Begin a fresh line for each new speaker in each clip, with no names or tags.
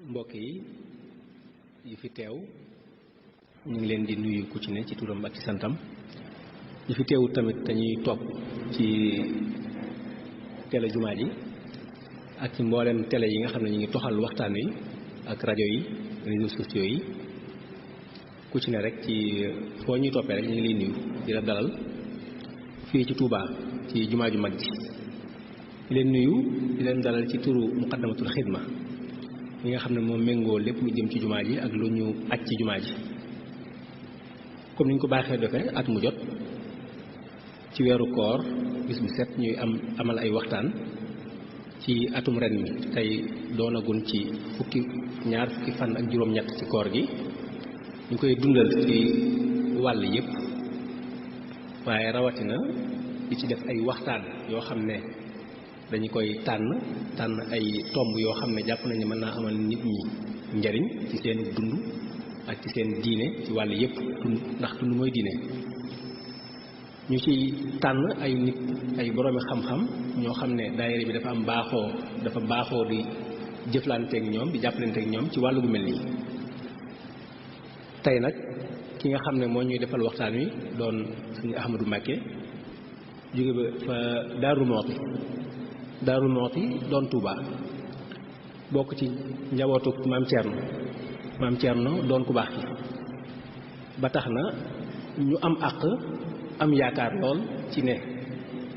mbokk yi fi teew ñu ngi leen di nuyu ku ci ne ci turam ak ci santam yi fi teewut tamit dañuy topp ci télé jumaa ji ak ci mboolem télé yi nga xam ne ñu ngi toxal waxtaan wi ak rajo yi réseaux sociaux yi ku ci ne rek ci foo ñuy toppee rek ñu ngi lay nuyu di la dalal fii ci Touba ci jumaa ju mag ji di leen nuyu di leen dalal ci turu muqaddamatul xidma ñi nga xam ne moom méngoo lépp lu jëm ci jumaa ji ak lu ñu aj ci jumaa ji comme ni ñu ko baaxee defee at mu jot ci weeru koor bis bu set ñuy amal ay waxtaan ci atum ren mi tey doonagun ci ñaar fukki fan ak juróom-ñett ci koor gi ñu koy dundal ci wàll yépp waaye rawatina di ci def ay waxtaan yoo xam ne dañu koy tànn ay tomb yoo xam ne jàpp nañu mën naa amal nit ñi njariñ ci seen dund ak ci seen diine ci wàll yépp ndax dund mooy diine ñu ci tànn ay nit ay boroomi xam-xam ñoo xam ne daayira bi dafa baaxoo di jëflanteek ñoom di jàppalanteek ñoom ci wàllu gu mel nii tey nag ki nga xam ne moo ñuy defal waxtaan wi doon suñu Ahmadou Mbacké jóge ba fa Daaru Mooti doon Touba bokk ci njabootu maam Thierno doon ku baax ki ba tax na ñu am àq am yaakaar lool ci ne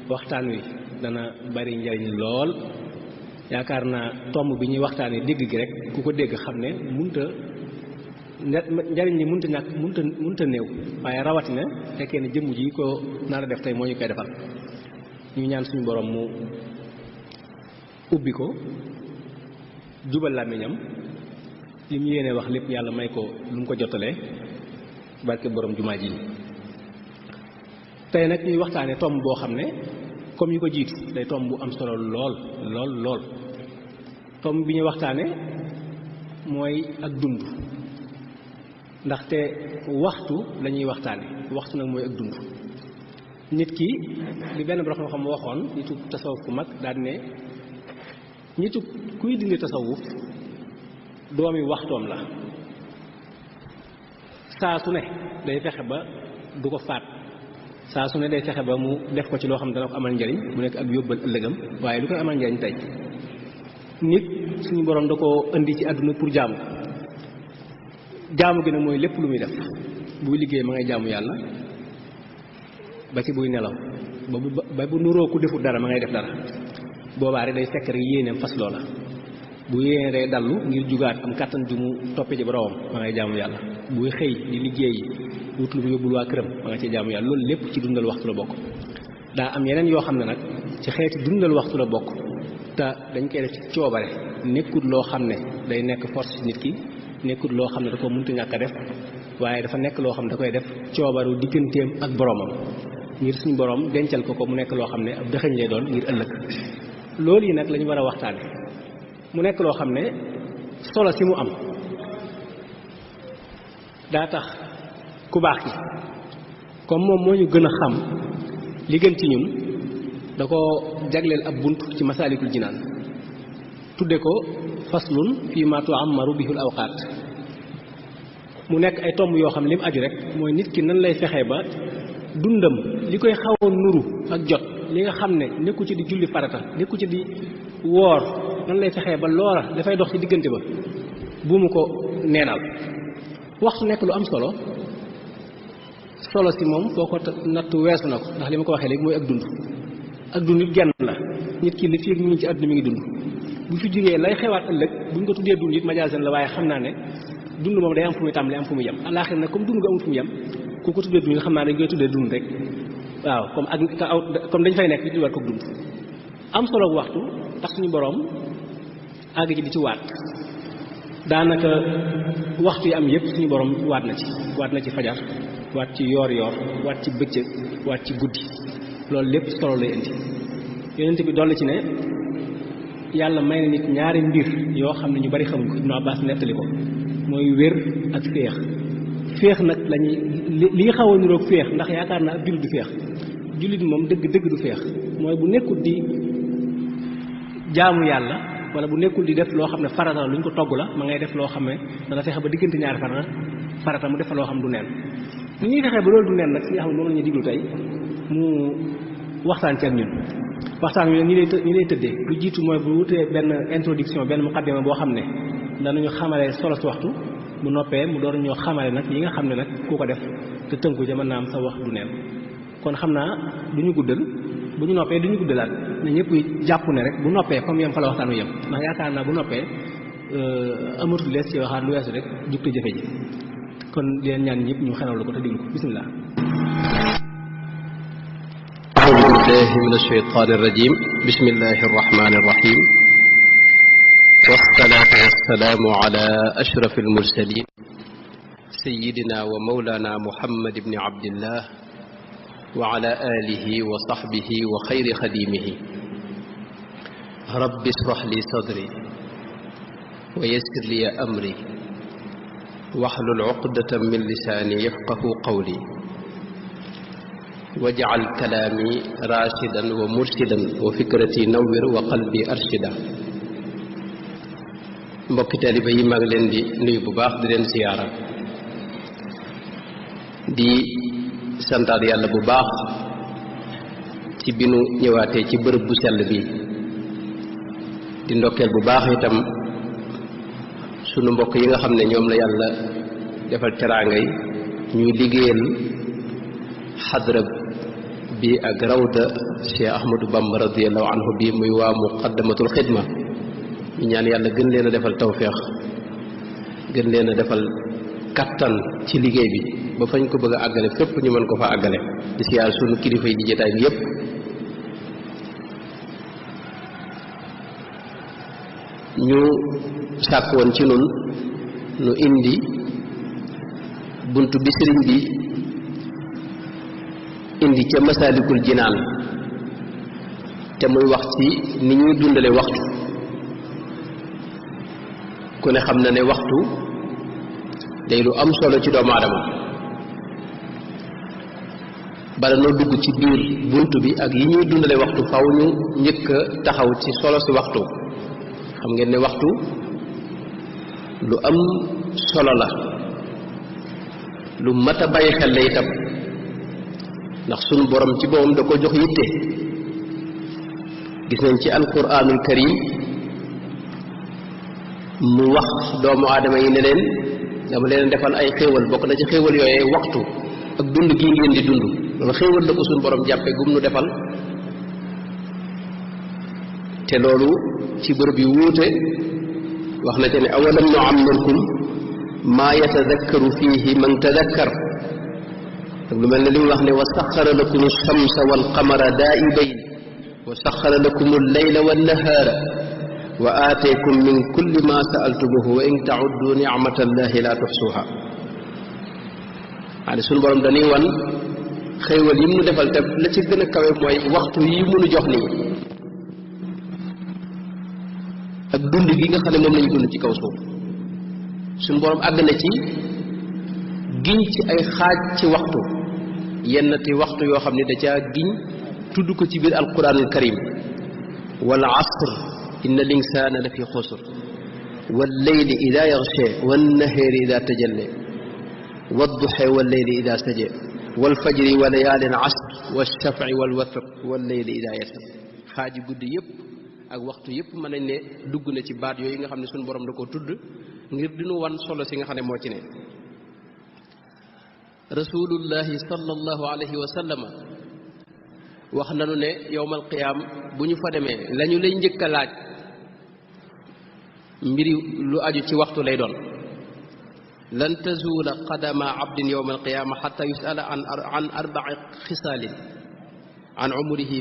waxtaan wi dana bari njariñ lool yaakaar naa tomb bi ñuy waxtaanee dégg gi rek ku ko dégg xam ne njariñ li munta néew waaye rawatina fekkee ne jëmm ji ko nar a def tey moo ñu koy defal ñu ñaan suñu borom mu ubbi ko jubal làmmiñam li mu yéene wax lépp yàlla may ko lu mu ko jottalee barke borom jumaa ji tey nag ñuy waxtaane tomb boo xam ne comme yi ko jiitu day tomb bu am solo lool tomb bi ñuy waxtaane mooy ak dund ndaxte waxtu lañuy waxtaane waxtu nag mooy ak dund nit ki li benn borom xam waxoon nitu tasawuf ku mag daal ne nitu kuy dindi tasawuf doomi waxtoom la saa su ne day fexe ba du ko faat saa su ne day fexe ba mu def ko ci loo xam ne dana ko amal njariñ mu nekk ak yóbbal ëllëgam waaye lu koy amal njariñ tey nit suñu borom da ko indi ci àdduna pour jaamu gi nag mooy lépp lu muy def buy liggéey ma ngay jaamu yàlla ba ci buy nelaw ba bu nuroo ku defut dara ma ngay def dara boobaa rek day fekk rek yéeneem fas loola bu yéene day dallu ngir jugaat am kàttan ju mu toppee ci boromam ma ngay jaamu yàlla buy xëy di liggéey wut lu mu yóbbul waa këram ma nga ci jaamu yàlla loolu lépp ci dundal waxtu la bokk daa am yeneen yoo xam ne nag ci xeeti dundal waxtu la bokk te dañ koy def ci coobare nekkut loo xam ne day nekk force ci nit ki nekkut loo xam ne da ko mënta ñàkk a def waaye dafa nekk loo xam ne da koy def coobaru digganteem ak boromam ngir suñu borom dencal ko mu nekk loo xam ne ab dëxëñ lay doon ngir ëllëg loolu yi nag lañu war a waxtaane mu nekk loo xam ne solo si mu am daa tax ku baax ki comme moom moo ñu gën a xam li gën ci ñun da ko jagleel ab bunt ci masaalikul jinaan tudde ko faslun fii ma tu'ammaru bihul awqaat mu nekk ay tomb yoo xam ne li mu aju rek mooy nit ki nan lay fexee ba dundam li koy xaw a nuru ak jot li nga xam ne nekku ci di julli farata nekku ci di woor nan lay fexee ba loola dafay dox ci diggante ba bu mu ko neenal waxtu nekk lu am solo si moom foo ko natt weesu na ko ndax li ma ko waxee léegi mooy ak dund it genn la nit ki li fi ñu ngi ci àdduna mi ngi dund bu fi jógee lay xewaat ëllëg buñ ko tuddee dund it majaasan la waaye xam naa ne dund moom day am fu muy tàmbalee am fu muy yem àllaaxira nag comme dund nga amul fu mu yem ku ko tuddee dund xam naa dañ koy tuddee dund rek waaw comme dañ fay nekk di war ko dund am solo waxtu tax suñu boroom àgg ci di ci waat daanaka waxtu yi am yépp suñu boroom waat na ci fajar waat ci yoor waat ci bëccëg waat ci guddi loolu lépp solo lay indi yonent bi dolli ci ne yàlla may na nit ñaari mbir yoo xam ne ñu bari xamuñ ko Ibnu Abbaas nettali ko mooy wér ak féex nag lañuy li xaw a niroog féex ndax yaakaar naa ab jullit du féex jullit moom dëgg du féex mooy bu nekkut di jaamu yàlla wala bu nekkul di def loo xam ne farata la lu ñu ko togg la ma ngay def loo xam ne dana fexe ba diggante ñaari farata mu def loo xam du neen ni ñuy fexee ba loolu du neen nag si nga xam ne moom la ñuy diglu tey mu waxtaan ci ak ñun waxtaan wi ñi lay tëddee lu jiitu mooy bu wutee benn introduction benn muqaddima boo xam ne danañu xamale solo si waxtu bu noppee mu door ñoo xamale nag yi nga xam ne nag ku ko def te tënku ca mën naa am sa wax du neen kon xam naa du ñu guddal bu ñu noppee du ñu guddalaat na ñëpp jàpp ne rek bu noppee comme yem fa la waxtaan wi yem ndax yaakaar naa bu noppee amatul lees ci waxaat lu weesu rek jug te jëfe ji kon leen ñaan ñëpp ñu xenawlu ko te diglu ko bismillah
أعوذ بالله من الشيطان الرجيم بسم الله الرحمن الرحيم والصلاة والسلام على أشرف المرسلين سيدنا ومولانا محمد بن عبد الله وعلى آله وصحبه وخير خديمه رب اشرح لي صدري ويسر لي أمري واحلل عقدة من لساني يفقه قولي واجعل كلامي راشدا ومرشدا وفكرتي نور وقلبي أرشدا mbokki taaliba yi maa ngi leen di nuyu bu baax di leen ziyaara di santaat yàlla bu baax ci bi nu ñëwaatee ci bërëb bu sell bi di ndokkeel bu baax itam sunu mbokk yi nga xam ne ñoom la yàlla defal teraanga yi ñuy liggéeyal xadra bi ak rawda Cheikh Ahmadou Bamba radiyallahu anhu bi muy waa muqaddamatul xidma ñu ñaan yàlla gën leen a defal tawféex gën leen a defal kattan ci liggéey bi ba fañ ko bëgg a àggale fépp ñu mën ko fa àggale di siyaar sunu kilifa yi di jotaay bi yépp ñu sàkk woon ci nun nu indi bunt bi sëriñ bi indi ca masaalikul jinaan te muy wax ci ni ñuy dundale waxtu ku ne xam na ne waxtu day lu am solo ci doomu aadama bala noo dugg ci biir bunt bi ak yi ñuy dundale waxtu faw ñu njëkk a taxaw ci solo si waxtu xam ngeen ne waxtu lu am solo la lu mat a bàyyi xel la itam ndax sunu borom ci boppam da ko jox yitte gis nañ ci alquranul karim mu wax doomu aadama yi ne leen dama leen defal ay xéewal bokk na ci xéewal yooyee waxtu ak dund gii ngeen di dund loolu xéewal la ko sunu borom jàppe gum nu defal te loolu ci bërëb yu wuute wax na ca ne awalam nu'ammirkum maa yatadakkaru fiihi man tadakkar ak lu mel ne li mu wax ne wa saxara lakum alchamsa walqamara daa'ibayn wa saxara lakum allayla wannahaara wa aateekum min kulli ma sa'altumuhu wa in ta'uddu nicmata allahi la tuxsuha waane sunu borom dañuy wan xéewal yi mu defal te la ci gën a kawe mooy waxtu yi mënu jox nii ak dund gi nga xam ne moom lañu dund ci kaw suuf sunu borom àgg na ci giñ ci ay xaaj ci waxtu yenn ti waxtu yoo xam ne da caa giñ tudd ko ci biir alquranul karim wal asr inna al insana la fi xusr wal layli ida yaxsha wan nahaari ida tajalle wad duha wal layli ida saja wal fajri wa layaalin asr wash shaf'i wal watr wal layli ida yasr xaaji guddi yépp ak waxtu yépp mën nañ ne dugg na ci baat yooyu nga xam ne suñu borom da ko tudd ngir dinu wan solo si nga xam ne moo ci ne rasulullahi sallallahu alayhi wa sallama wax nanu ne yowmal qiyaam bu ñu fa demee la ñu lay njëkk a laaj mbiri lu aju ci waxtu lay doon lan tazuula qadama abdin yowmal qiyaama xata yusala an arba'i xisaalin an umrihi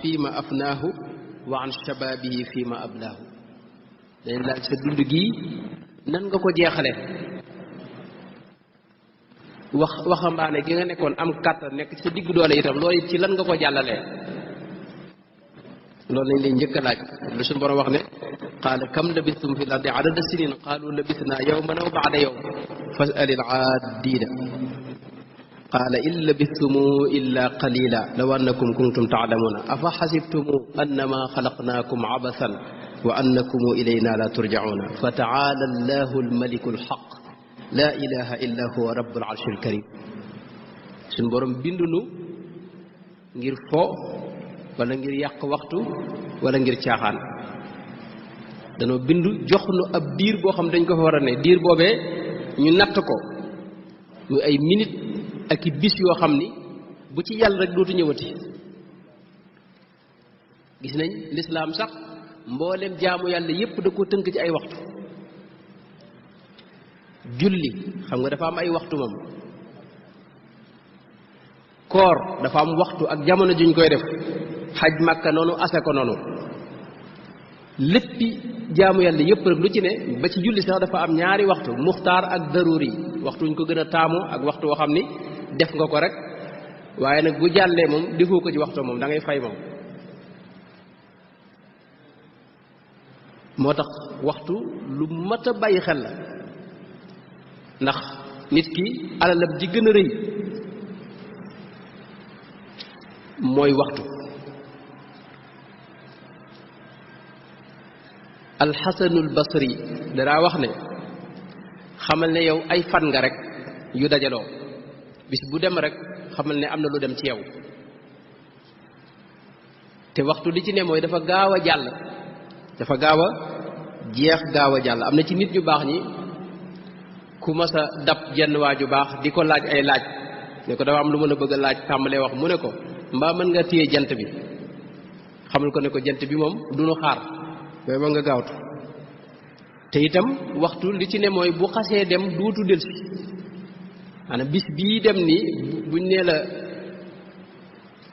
fima afnaahu wa an shababihi fima ablaahu dañ laaj sa dund gii nan nga ko jeexale waxambaane gi nga nekkoon am kàttan nekk ci sa digg doole itam loolu ci lan nga ko jàllalee loolu lañ lay njëkk a laaj lu suñu borom wax ne qaala kam labistum fi l ardi adada sinin qaalu labisna yawman aw ba'da yawm fas'al al aaddiina qaala in labistumu illa qalila law annakum kuntum ta'lamuna afa xasibtumu annama xalaqnaakum abasan wa annakum ilayna la turja'una fa ta'ala allahu almaliku alhaq la ilaha illa huwa rabbul arshil karim suñ borom bindunu ngir fo wala ngir yàq waxtu wala ngir caaxaan danoo bindu jox nu ab diir boo xam dañ ko fa war a ne diir boobee ñu natt ko muy ay minute ak i bis yoo xam ni bu ci yàlla rek dootu ñëwati gis nañ lislaam sax mboolem jaamu yàlla yépp da ko tënk ci ay waxtu julli xam nga dafa am ay waxtu moom koor dafa am waxtu ak jamono juñ koy def xaj màkka noonu ase ko noonu léppi jaamu yàlla yépp rek lu ci ne ba ci julli sax dafa am ñaari waxtu muxtaar ak daruri waxtu ñu ko gën a taamu ak waxtu woo xam ni def nga ko rek waaye nag bu jàllee moom defoo ko ci waxtu moom da ngay fay moom moo tax waxtu lu mat a bàyyi xel la ndax nit ki alalam ji gën a rëy mooy waxtu alxasanul basri danaa wax ne xamal ne yow ay fan nga rek yu dajaloo bis bu dem rek xamal ne am na lu dem ci yow te waxtu li ci ne mooy dafa gaaw a jàll dafa gaaw a jeex gaaw a jàll am na ci nit ñu baax ñi ku mas a dab jenn waa ju baax di ko laaj ay laaj ne ko dafa am lu mën a bëgg a laaj tàmbalee wax mu ne ko mbaa mën nga téye jant bi xamal ko ne ko jant bi moom du nu xaar yooyu ba nga gaawtu te itam waxtu li ci ne mooy bu xasee dem duutu delsi maanaam bis bii dem nii buñ nee la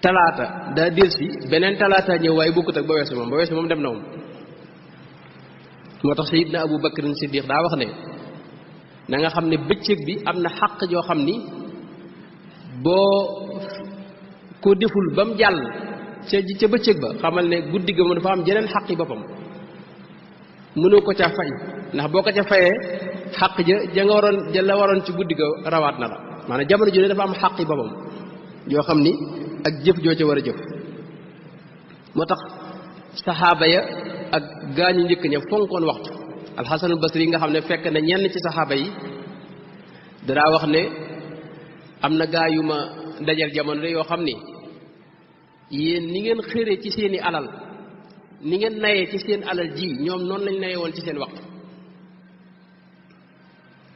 talaata daa delsi beneen talaata ñëw waaye bokkut ak ba weesu moom dem na moom moo tax Sayyidna Abu Bakr Siddiq daa wax ne na nga xam ne bëccëg bi am na xàq joo xam ni boo ko deful ba mu jàll ca bëccëg ba xamal ne guddi ga moom dafa am jeneen xàqi boppam mënoo ko ca fay ndax boo ko ca fayee xàq ja la waroon ci guddi ga rawaat na la maanaam jamono ju ne dafa am xàqi boppam yoo xam ni ak jëf joo ca war a jëf moo tax saxaaba ya ak gaañu njëkk ña fonkoon waxtu alxasanul basri yi nga xam ne fekk na ñenn ci saxaaba yi danaa wax ne am na gaa yu ma dajal jamono de yoo xam ni yéen ni ngeen xëre ci seeni alal ni ngeen nayee ci seen alal ji ñoom noonu lañ naye woon ci seen waxtu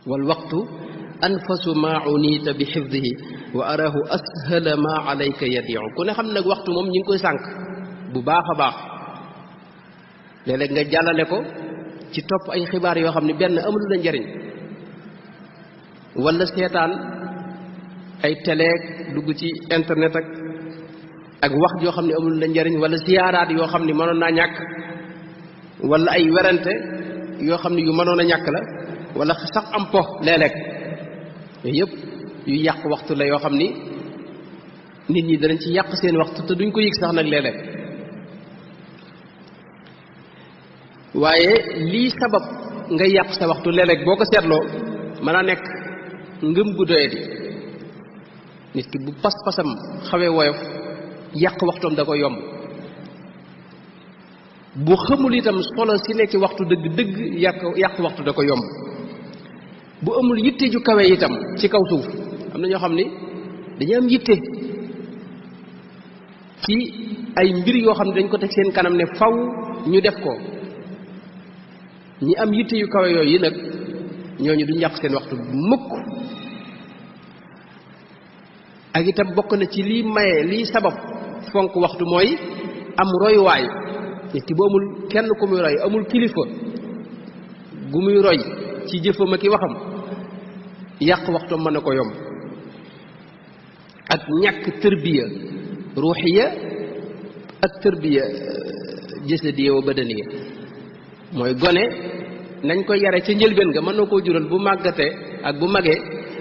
wal waxtu anfasu ma unita bi xifdihi wa arahu ashala ma alayka yadiu ku ne xam nag waxtu moom ñi ngi koy sànq bu baax a baax léeg-léeg nga jàllale ko ci topp ay xibaar yoo xam ne benn amul la njariñ wala seetaan ay teleeg dugg ci internet ak wax joo xam ne amul la njariñ wala siyaaraat yoo xam ne mënoon naa ñàkk wala ay werante yoo xam ne yu mënoon a ñàkk la wala sax am po léeg-léeg yooyu yëpp yu yàq waxtu la yoo xam ni nit ñi danañ ci yàq seen waxtu te duñ ko yëg sax nag léeg-léeg waaye lii sabab nga yàq sa waxtu léeg-léeg boo ko seetloo mën a nekk ngëm gu doyadi nit ki bu pas-pasam xawee woyof yàq waxtoom da ko yomb bu xamul itam solo si nekk ci waxtu dëgg-dëgg yàq waxtu da ko yomb bu amul yitte ju kawe itam ci kaw suuf am na ñoo xam ni dañu am yitte ci ay mbir yoo xam ne dañ ko teg seen kanam ne faw ñu def ko ñi am yitte yu kawe yooyu yi nag ñooñu duñ yàq seen waxtu mukk ak itam bokk na ci lii maye lii sabab fonk waxtu mooy am royuwaay nit ki bu amul kenn ku muy roy amul kilifa gu muy roy ci jëfam ak i waxam yàq waxtoom mën na ko yomb ak ñàkk tërbiya ruuxiya ak tërbiya jasadiya wa badaniya mooy gone nañ koy yare ca njëlbeen nga mën na koo jural bu màggatee ak bu magee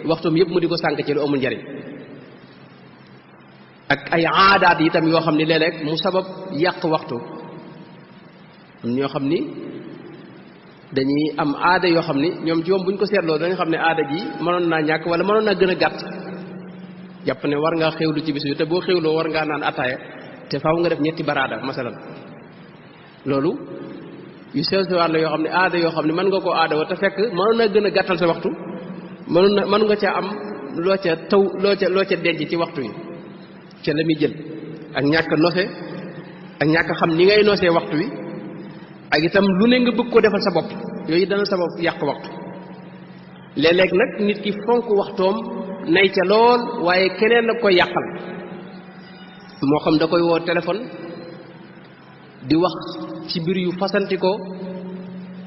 waxtoom yépp mu di ko sànk ci lu amul njariñ ak ay aadaat yi itam yoo xam ni léeg-léeg mu sabab yàq waxtu ñoo xam ni dañuy am aada yoo xam ni ñoom ci moom bu ñu ko seetloo dañu xam ne aada ji mënoon naa ñàkk wala mënoon naa gën a gàtt jàpp ne war ngaa xewlu ci bis bi te boo xewloo war ngaa naan ataaya te faaw nga def ñetti baraada masalan loolu yu sew sewaat la yoo xam ne aada yoo xam ne mën nga koo aada wa te fekk mënoon na gën a gàttal sa waxtu mën nga ca am loo ca denc ci waxtu yi ca la muy jël ak ñàkk nose ak ñàkk xam ni ngay nosee waxtu wi ak itam lu ne nga bëgg ko defal sa bopp yooyu dana sabab yàq waxtu léeg-léeg nag nit ki fonk waxtoom nay ca lool waaye keneen la koy yàqal moo xam da koy woo téléphone di wax ci mbir yu fasanti ko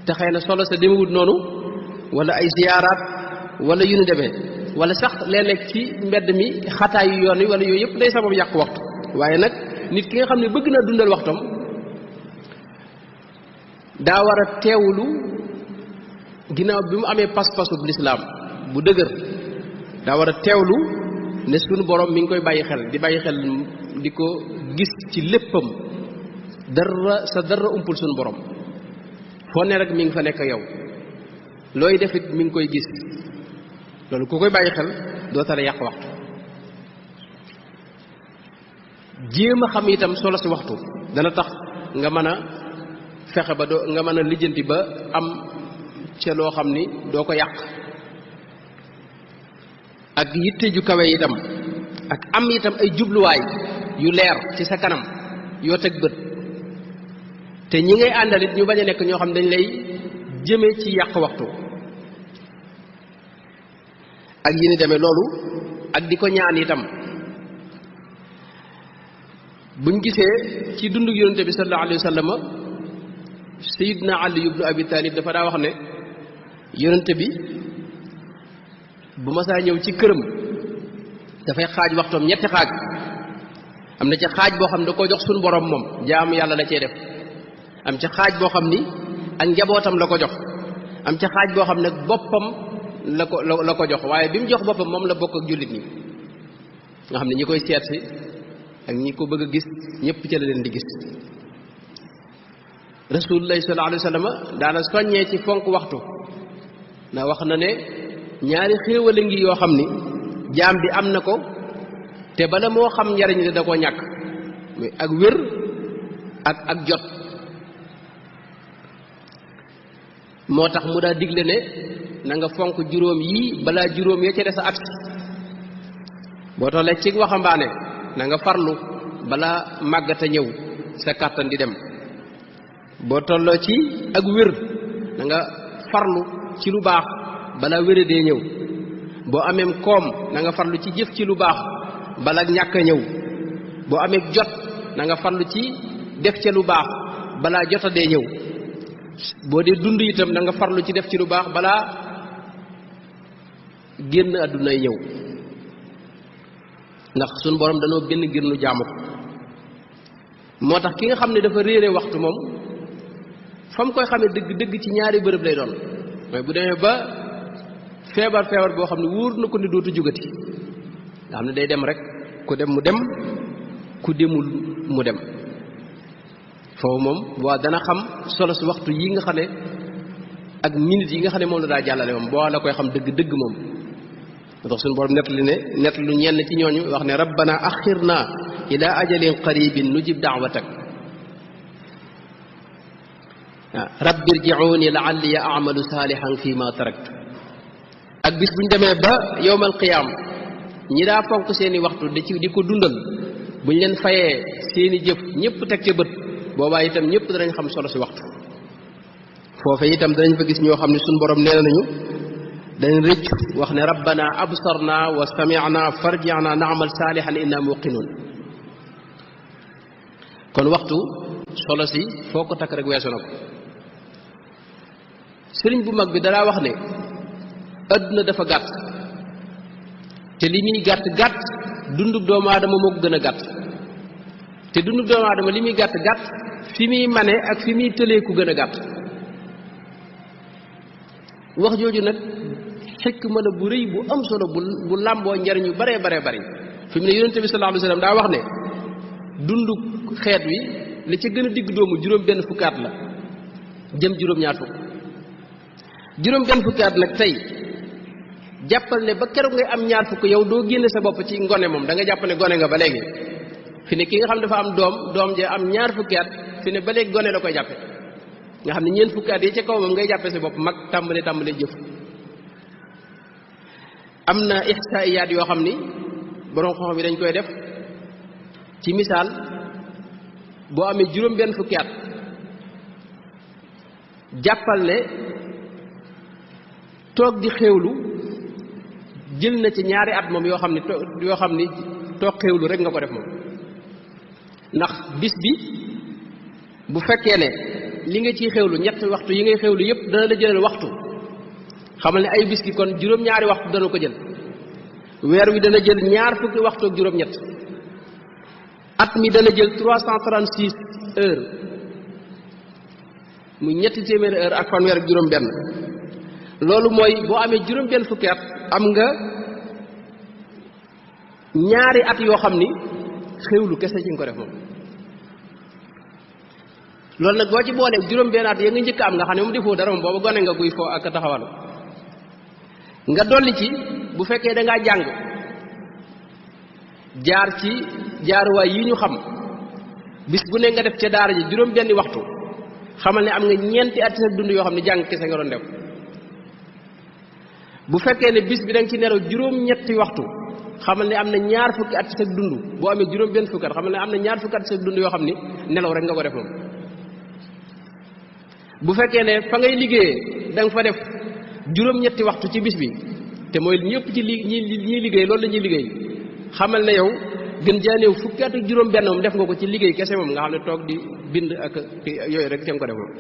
te xëy na solo sa demewut noonu wala ay ziyaaraat wala yu nu demee wala sax léeg-léeg ci mbedd mi xataayu yoon wi wala yooyu yëpp day sabab yàq waxtu waaye nag nit ki nga xam ne bëgg naa dundal waxtam daa war a teewlu ginnaaw bi mu amee pas-pasub lislaam bu dëgër daa war a teewlu ne suñu borom mi ngi koy bàyyi xel di bàyyi xel di ko gis ci léppam dara umpul suñu borom foo ne rek mi ngi fa nekk yow looy defit mi ngi koy gis loolu ku koy bàyyi xel doo tara yàq waxtu jéem a xam itam solo si waxtu dana tax nga mën a fexe ba doo nga mën a lijjanti ba am ca loo xam ni doo ko yàq ak yitte ju kawe itam ak am itam ay jubluwaay yu leer ci sa kanam yoo teg bët te ñi ngay àndalit ñu bañ a nekk ñoo xam dañ lay jëme ci yàq waxtu ak yi ni demee loolu ak di ko ñaan itam buñ gisee ci dundu yonente bi sallallahu alayhi wa sallam sayidna Ali ibnu Abi Talib dafa daa wax ne yonente bi bu ma saa ñëw ci këram dafay xaaj waxtoom ñetti xaaj am na ca xaaj boo xam ne da koo jox suñu borom moom jaamu yàlla la cee def am ca xaaj boo xam ni ak njabootam la ko jox am ca xaaj boo xam ne boppam la ko jox waaye bi mu jox boppam moom la bokk ak jullit ñi nga xam ne ñi koy seet si ak ñi ko bëgg a gis ñëpp ca la leen di gis rasulullahi sallallahu alayhi wa sallam daana soññee ci fonk waxtu ndax wax na ne ñaari xéewale ngi yoo xam ni jaam bi am na ko te bala moo xam njariñ li da koo ñàkk muy ak wér ak jot moo tax mu daa digle ne na nga fonk juróom yii balaa juróom ya ca des a agsi boo tollee ci waxambaane na nga farlu balaa màggata ñëw sa kàttan di dem boo tolloo ci ak wér na nga farlu ci lu baax balaa wére dee ñëw boo ameem koom na nga farlu ci jëf ci lu baax bala ñàkk a ñëw boo amee jot na nga farlu ci def ca lu baax balaa jota dee ñëw boo dee dund itam na nga farlu ci def ci lu baax balaa génn àddunay ñëw ndax suñu borom danoo génn ngir nu jaamu ko moo tax ki nga xam ne dafa réere waxtu moom fa mu koy xamee dëgg ci ñaari bërëb lay doon mooy bu demee ba feebar boo xam ne wóor na ko ni dootu jógati nga xam ne day dem rek ku dem mu dem ku demul mu dem foofu moom waa dana xam solo si waxtu yi nga xam ne ak minutes yi nga xam ne moom la daa jàllale moom boo la koy xam dëgg moom moo tax suñu borom nett lu ñenn ci ñooñu wax ne rabbana axirna ila ajalin qaribin nujib da'watak rabbi irji'uni la'alli a'malu salihan fi ma taraktu ak bis bu ñu demee ba yowmal qiyaam ñi daa fonk seeni waxtu di ko dundal bu ñu leen fayee seeni jëf ñëpp teg ca bët boobaa itam ñëpp danañ xam solo si waxtu foofe itam danañ fa gis ñoo xam ne suñu borom nee nañu dañ rëccu wax ne rabbana absarna wa sami'na farji'na na'mal salihan inna muqinun kon waxtu solo si foo ko takk rek weesu na ko sëriñ bu mag bi dalaa wax ne adduna dafa gàtt te li muy gàtt dundub doomu aadama moo ko gën a gàtt te dundub doomu aadama li muy gàtt fi muy mane ak fi muy tëlee ku gën a gàtt wax jooju nag xikma la bu rëy bu am solo bu làmboo njariñ yu bare bari fi mu ne yonente bi sallallahu alayhi wasallam daa wax ne dundu xeet wi li ca gën a digg doomu juróom benn fukkaat la jëm juróom-ñaar fukk juróom benn fukkaat nag tey jàppal ne ba keroog ngay am ñaar fukk yow doo génne sa bopp ci ngone moom da nga jàpp ne gone nga ba léegi fi ne ki nga xam dafa am doom je am ñaar fukki at fi ne ba léegi gone la koy jàppe nga xam ne ñeent fukki at yi ca kaw moom ngay jàppe sa bopp mag tàmbalee jëf. am na ihsaiyaat yoo xam ni borom xam-xam yi dañ koy def ci misaal boo amee juróom benn fukki at jàppal ne toog di xéewlu jël na ci ñaari at moom yoo xam ni toog xéewlu rek nga ko def moom. ndax bis bi bu fekkee ne li nga ciy xéewlu ñetti waxtu yi ngay xéewlu yépp dana la jëlal waxtu xamal ne ay bis gi kon juróom-ñaari waxtu dana ko jël. weer wi dana jël ñaar fukki waxtu ak juróom-ñett at mi dana jël 336 heures muy ñetti téeméeri heure ak fanweer ak juróom-benn. loolu mooy boo amee juróom-benn fukki at am nga ñaari at yoo xam ni xéewlu kese ci nga ko def moom. loolu nag boo ci boolee juróom-benn at ya nga njëkk am nga xam ne moom defoo dara moom booba gone nga guy foo ak taxawalu nga dolli ci bu fekkee da ngaa jàng jaar ci jaaruwaay yi ñu xam bis bu ne nga def ca daara ji juróom-benni waxtu xamal ne am nga ñeenti at sa dund yoo xam ne jàng kese nga doon def. bu fekkee ne bis bi da nga ci nelaw juróom-ñetti waxtu xamal ne am na ñaar fukki at sa dund boo amee juróom-benn fukki at xamal ne am na ñaar fukki at sa dund yoo xam ni nelaw rek nga ko def moom. bu fekkee ne fa ngay liggéeyee da nga fa def juróom-ñetti waxtu ci bis bi te mooy ñëpp ci ñiy liggéey loolu la ñuy liggéey xamal ne yow gën jaaneew fukki at ak juróom-benn moom def nga ko ci liggéey kese moom nga xam ne toog di bind ak yooyu rek ca nga ko def moom.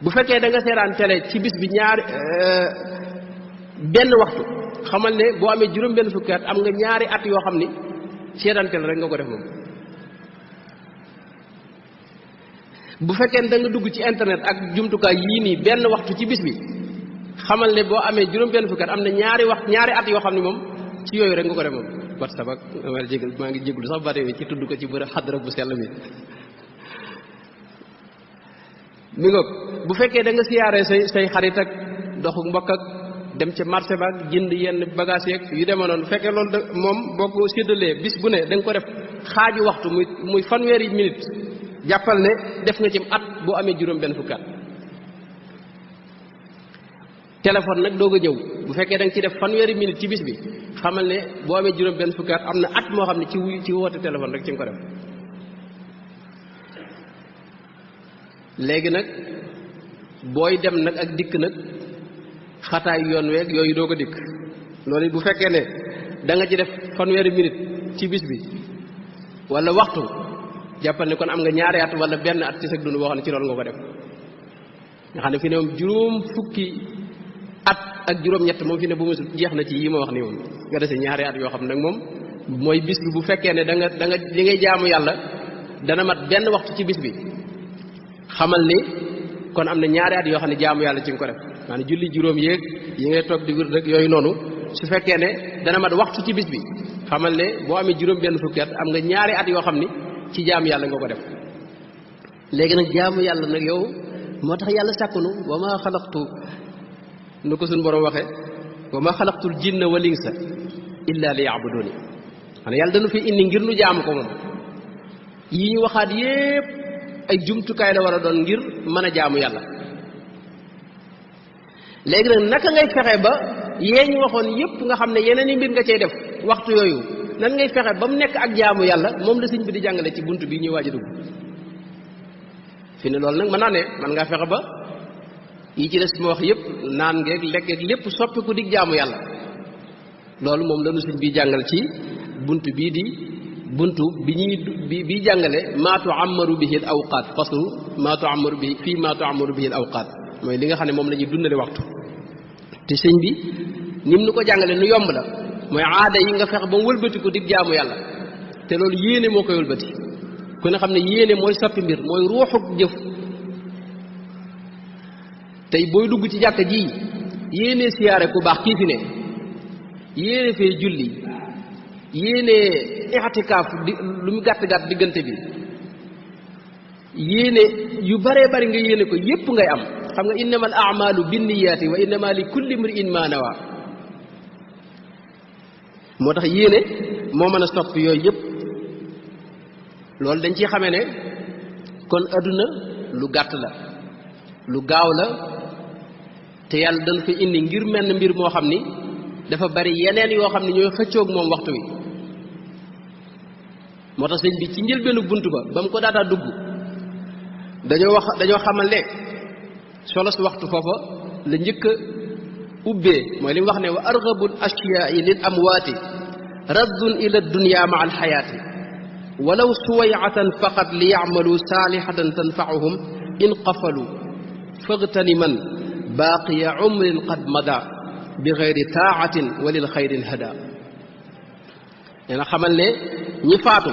bu fekkee da nga seeraan télé ci bis bi benn waxtu xamal ne boo amee juróom-benn fukki at am nga ñaari at yoo xam ni seeraan télé rek nga ko def moom. bu fekkee da nga dugg ci internet ak jumtukaay yii nii benn waxtu ci bis bi xamal ne boo amee juróom-benn fukki at am na ñaari at yoo xam ne moom ci yooyu rek nga ko def moom. WhatsApp ak maa ngi jéglu sax bari ci tudd ko ci bërëb xadra bu sell mi. mi ngoog bu fekkee da nga siyaare say xarit ak doxu mbokk ak dem ca marché ba jënd yenn bagage yeeg yu demee noonu fekkee loolu moom boo ko séddalee bis bu ne da nga ko def xaaju waxtu muy fanweeri minute jàppal ne def nga ci at boo amee juróom-benn fukki at. téléphone nag doog a ñëw bu fekkee da nga ci def fanweeri minute ci bis bi xamal ne boo amee juróom-benn fukki at am na at moo xam ne ci woote téléphone rek ci nga ko def. léegi nag booy dem nag ak dikk nag xataay yoon weeg yooyu doo ko dikk loolu bu fekkee ne da nga ci def fanweeri minute ci bis bi wala waxtu jàppal ne kon am nga ñaari at wala benn at ci sa dund boo xam ne ci loolu nga ko def nga xam ne fi ne moom juróom fukki at ak juróom-ñett moom fi ne bu musul jeex na ci yi ma wax nii moom nga dese ñaari at yoo xam nag moom mooy bis bi bu fekkee ne da nga li ngay jaamu yàlla dana mat benn waxtu ci bis bi xamal ni kon am na ñaari at yoo xam ne jaamu yàlla ci nga ko def maanaam julli juróom yéeg yi ngay toog di wér rek yooyu noonu su fekkee ne dana mat waxtu ci bis bi xamal ne boo amee juróom benn fukki at am nga ñaari at yoo xam ni ci jaamu yàlla nga ko def. léegi nag jaamu yàlla nag yow moo tax yàlla sàkkunu wa maa xalaqtu nu ko suñu borom waxee wa maa xalaqtul jinna wal insa illa li ya'buduni xanaa yàlla dañu fi indi ngir nu jaamu ko moom yi ñu waxaat yépp ay jumtukaay la war a doon ngir mën a jaamu yàlla. léegi nag naka ngay fexe ba yee ñu waxoon yépp nga xam ne yeneen i mbir nga cay def waxtu yooyu nan ngay fexe ba mu nekk ak jaamu yàlla moom la sëñ bi di jàngale ci bunt bi ñuy waaj a dugg fi ne loolu nag mën naa ne man ngaa fexe ba yi ci des ma wax yépp naan ngeeg lekk ak lépp soppiku dig jaamu yàlla loolu moom lañu sëñ bi jàngal ci bunt bii di buntu bi jàngale maa tu'ammaru bihi al awqaat faslu maa tu'ammaru bihi fii maa tu'ammaru bihi al awqaat mooy li nga xam ne moom la ñuy dundale waxtu te sëñ bi nim nu ko jàngale nu yomb la mooy aada yi nga fex ba mu wëlbati ko dig jaamu yàlla te loolu yéene moo koy wëlbati ku ne xam ne yéene mooy soppi mbir mooy ruuxuk jëf tey booy dugg ci jàkka ji yéene siyaare ku baax kii fi ne yéene fee julli yéene i'tikaaf di lu mu gàtt gàtt diggante bi yéene yu baree bari nga yéene ko yépp ngay am xam nga innamal a'malu binniyaati wa innama li kulli imri'in ma nawa moo tax yéene moo mën a soppi yooyu yépp loolu dañ ciy xamee ne kon adduna lu gàtt la lu gaaw la te yàlla dañ ko indi ngir menn mbir moo xam ni dafa bari yeneen yoo xam ne ñooy xëccoog moom waxtu wi moo tax sëñ bi ci njëlbeenu bunt ba mu ko daataa dugg dañoo xamal ne solo si waxtu foofa la njëkk a ubbee mooy li mu wax ne wa argabul ashyaai lil amwaati raddun ila dunya ma alxayaati walaw suwayatan faqat li yacmalu saalihatan tanfacuhum in qafalu fagtaniman baaqiya umrin qad mada bi gayri taacatin wa lil xayrin hada nee na xamal ne ñi faatu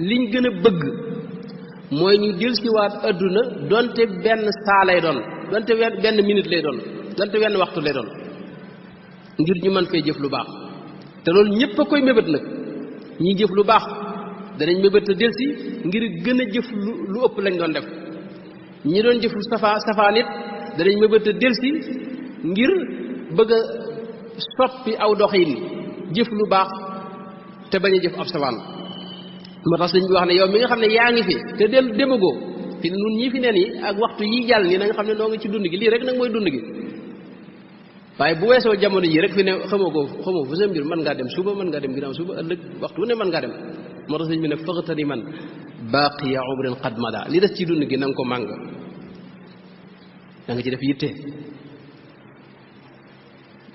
liñ gën a bëgg mooy ñu dil siwaat adduna donte benn saa lay doon donte benn minute lay doon donte wenn waxtu lay doon ngir ñu mën fay jëf lu baax te loolu ñépp a koy mébét nag ñi jëf lu baax danañ mébét a delsi ngir gën a jëf lu ëpp lañ doon def ñi doon jëf lu safaan it danañ mébét a delsi ngir bëgg a soppi aw doxin jëf lu baax te bañ a jëf ab safaan moo tax sëñ bi wax ne yow mi nga xam ne yaa ngi fi te demagoo fi nun ñii fi neen yi ak waxtu yi jàll nii na nga xam ne noo ngi ci dund gi lii rek nag mooy dund gi waaye bu weesoo jamono ji rek fi ne xamoo fu sa mbir mën ngaa dem suba mën ngaa dem ginnaaw suba ëllëg waxtu wu ne mën ngaa dem moo tax sëñ bi ne fëxtani man baaqiya umrin qad mada li des ci dund gi na nga ko màng da nga ci def yitte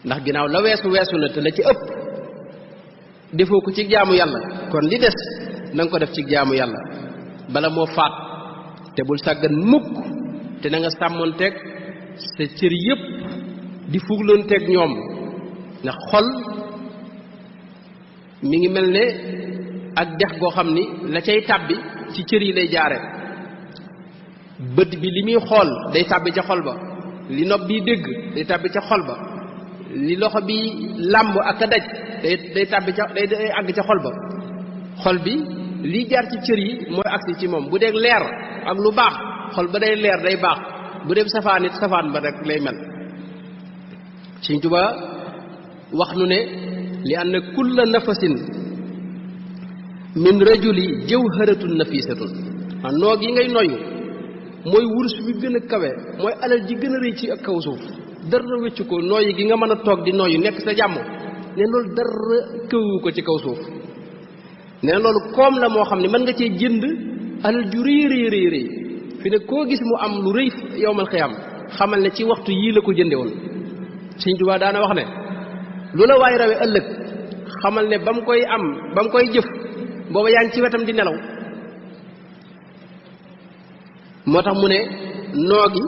ndax ginnaaw la weesu na te la ci ëpp defoo ko ci jaamu yàlla kon li des na nga ko def ci jaamu yàlla bala moo faat te bul sàggan mukk te na nga sàmmoonteeg sa cër yépp di fugloonteeg ñoom ndax xol mi ngi mel ne ak dex goo xam ni la cay tàbbi ci cër yi lay jaare bët bi li muy xool day tàbbi ca xol ba li nopp bi dégg day tàbbi ca xol ba li loxo bi làmb ak a daj day tàbbi ca day àgg ca xol ba xol bi lii jaar ci cër yi mooy agsi ci moom bu dee leer ak lu baax xol ba day leer day baax bu dee safaan it safaan ba rek lay mel Sëñ Tuubaa wax nu ne li anna kulla nafasin min rajuli jawharatun nafisatun noog yi ngay noyyu mooy wurus bi gën a kawe mooy alal ji gën a rëy ci ak kaw suuf dara wéccu ko nooyi gi nga mën a toog di nooyu nekk sa jàmm ne loolu dara këwu ko ci kaw suuf ne loolu koom la moo xam ne mën nga cee jënd alal ju rëy fi ne koo gis mu am lu rëy yowmal xiyaam xamal ne ci waxtu yii la ko jënde woon Sëñ Tuubaa daana wax ne lu la waay rawe ëllëg xamal ne ba mu koy am ba mu koy jëf booba yaa ngi ci wetam di nelaw moo tax mu ne noogi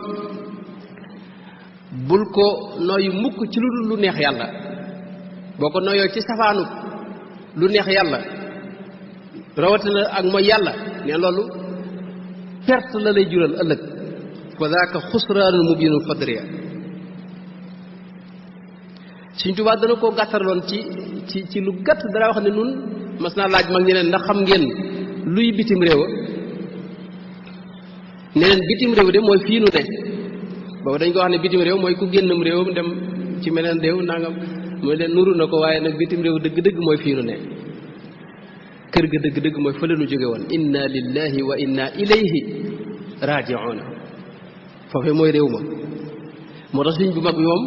bul ko nooyu mukk ci lu dul lu neex yàlla boo ko nooyoo ci safaanu lu neex yàlla rawatina ak mooy yàlla ne loolu perte la lay jural ëllëg fa daaka xusraanul mubiinul fadriya Sëñ Tuubaa dana koo gàttarloon ci lu gàtt dara wax ne nun mas naa laaj mag ñeneen ndax xam ngeen luy bitim réew neneen bitim réew de mooy fii nu ne boobu dañ ko wax ne bitim réew mooy ku génnam réewam dem ci meneen réew nangam mooy leen nuru na ko waaye nag bitim réew dëgg-dëgg mooy fii nu ne kër ga dëgg-dëgg mooy fa la nu jóge woon inna lillahi wa inna ilayhi raji'una foofee mooy réew ma moo tax sëñ bu mag bi moom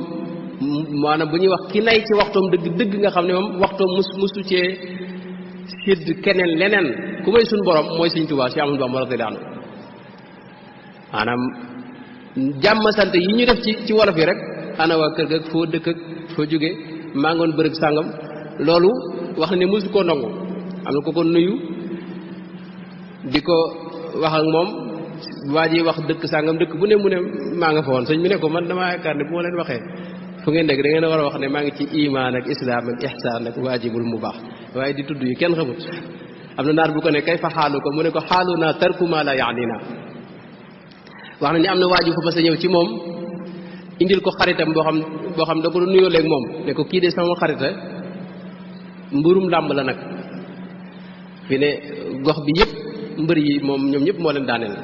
maanaam bu ñuy wax ki nay ci waxtoom dëgg nga xam ne moom waxtoom musu cee sédd keneen leneen ku may suñ borom mooy Sëñ Tuubaa si Ahmadu Bamba radiyallaahu anhu maanaam jàmm sant yi ñu def ci wolof yi rek ana waa kër ga foo dëkk ak foo jóge maa ngoon bërëb sàngam loolu wax ne musu koo nangu am na ko ko nuyu di ko wax ak moom waa ji wax dëkk sàngam dëkk bu ne mu ne maa nga fa woon sëñ bi ne ko man damaa yaakaar ne bu ma leen waxee fu ngeen nekk da ngeen a war a wax ne maa ngi ci imaan ak islaam ak ihsaan ak waajibul mu baax waaye di tudd yi kenn xamut am na naar bu ko ne kay fa xaalu ko mu ne ko xaalu naa tarku maa la yaanina wax na ni am na waaju fa mas a ñëw ci moom indil ko xaritam boo xam da ko doon nuyoo léegi moom ne ko kii de sama xarita mburum làmb la nag fi ne gox bi yëpp mbër yi moom ñoom ñëpp moo leen daaneel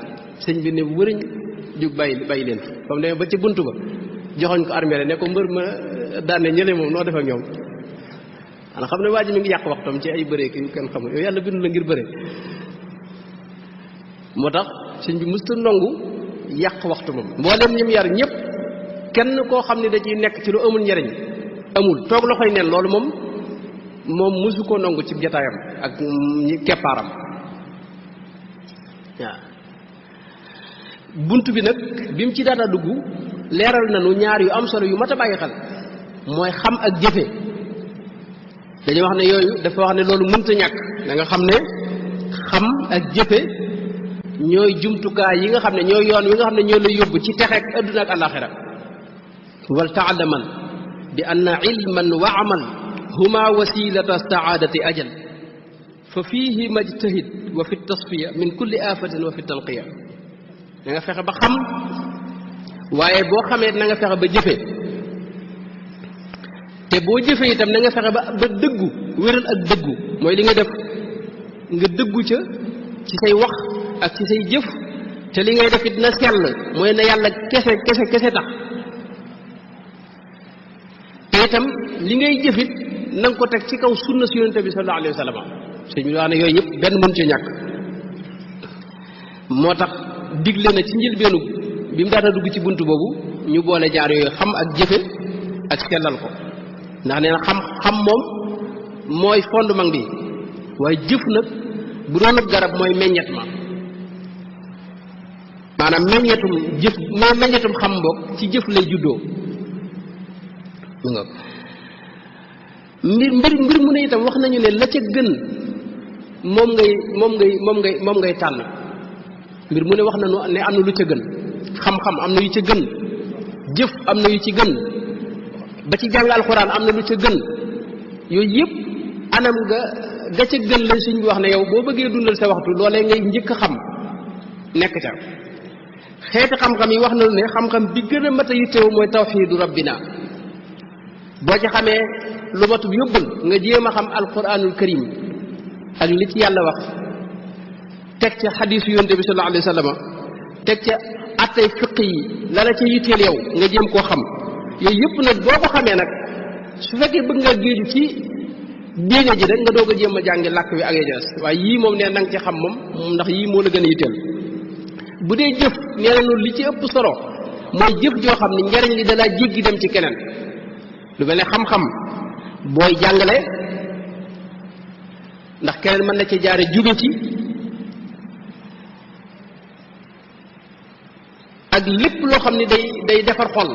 sëñ bi ne wëriñ jug bàyyi leen fa comme demee ba ci buntu ba joxoñ ko armée ne ko mbër ma daane ñële moom noo def ak ñoom xanaa xam ne waa ji mi ngi yàq waxtam ci ay bëree ki kenn xamul yow yàlla bindu la ngir bëre moo tax sëñ bi mësta nangu yàq waxtu moom mboolem ñim yar ñëpp kenn koo xam ne da ciy nekk ci lu amul njariñ amul toog loxoy neen loolu moom mësu koo nangu ci jataayam ak ñi keppaaram waaw bunt bi nag bi mu ci daata dugg leeral nañu ñaar yu am solo yu mat a bàyyi xel mooy xam ak jëfe dañuy wax ne yooyu dafa wax ne loolu mënta ñàkk da nga xam ne xam ak jëfe ñooy jumtukaay yi nga xam ne ñooy yoon wi nga xam ne ñoo lay yóbbu ci texeek adduna ak alaxira wal taalaman bi anna ilman wa amal huma wasilata saadati ajal fa fiihi majtahid wa fi tasfiya min kulli afatin wa fi tanqiya da nga fexe ba xam waaye boo xamee na nga fexe ba jëfe te boo jëfee itam na nga fexe ba dëggu wéral ak dëggu mooy li nga def nga dëggu ca ci say wax ak ci say jëf te li ngay def it na sell mooy na yàlla kese kese kese tax te itam li ngay jëfit na nga ko teg ci kaw sunna si yonente bi sallallahu alayhi wa sallam sëñ bi wax ne yooyu yëpp benn mën ci ñàkk moo tax digle na ci njëlbeenu bi mu daata dugg ci bunt boobu ñu boole jaar yooyu xam ak jëfe ak sellal ko ndax nee na xam moom mooy fondement bi waaye jëf nag bu doon ab garab mooy meññet ma maanaam meññetum jëf mooy meññetum xam mbokk ci jëf lay juddoo mbir mu ne itam wax nañu ne la ca gën moom ngay tànn mbir mu ne wax nañu ne am na lu ca gën xam-xam am na yu ca gën jëf am na yu ci gën ba ci jàng alxuraan am na lu ca gën yooyu yëpp anam ga ca gën lañ suñ bi wax ne yow boo bëggee dundal sa waxtu loolee ngay njëkk a xam nekk ca xeeti xam-xam yi wax nañu ne xam-xam bi gën a mat a yittewoo mooy tawxiidu rabbina boo ci xamee lu matub yóbbul nga jéem a xam alquranul karim ak li ci yàlla wax teg ca xadiisu yonte bi sallallahu alayhi wa sallam teg ca attay fiq yi la la ca yitteel yow nga jéem koo xam yooyu yëpp nag boo ko xamee nag su fekkee bëgg nga géeju ci diine ji rek nga doog a jéem a jàngi làkk wi ak yejas waaye yii moom nee na nga ci xam moom ndax yii moo la gën a yitteel bu dee jëf nee na noonu li ci ëpp solo mooy jëf joo xam ne njariñ li dalaa jéggi dem ci keneen lu mel ne xam-xam booy jàngale ndax keneen mën na ci jaare jóge ci ak lépp loo xam ne day defar xol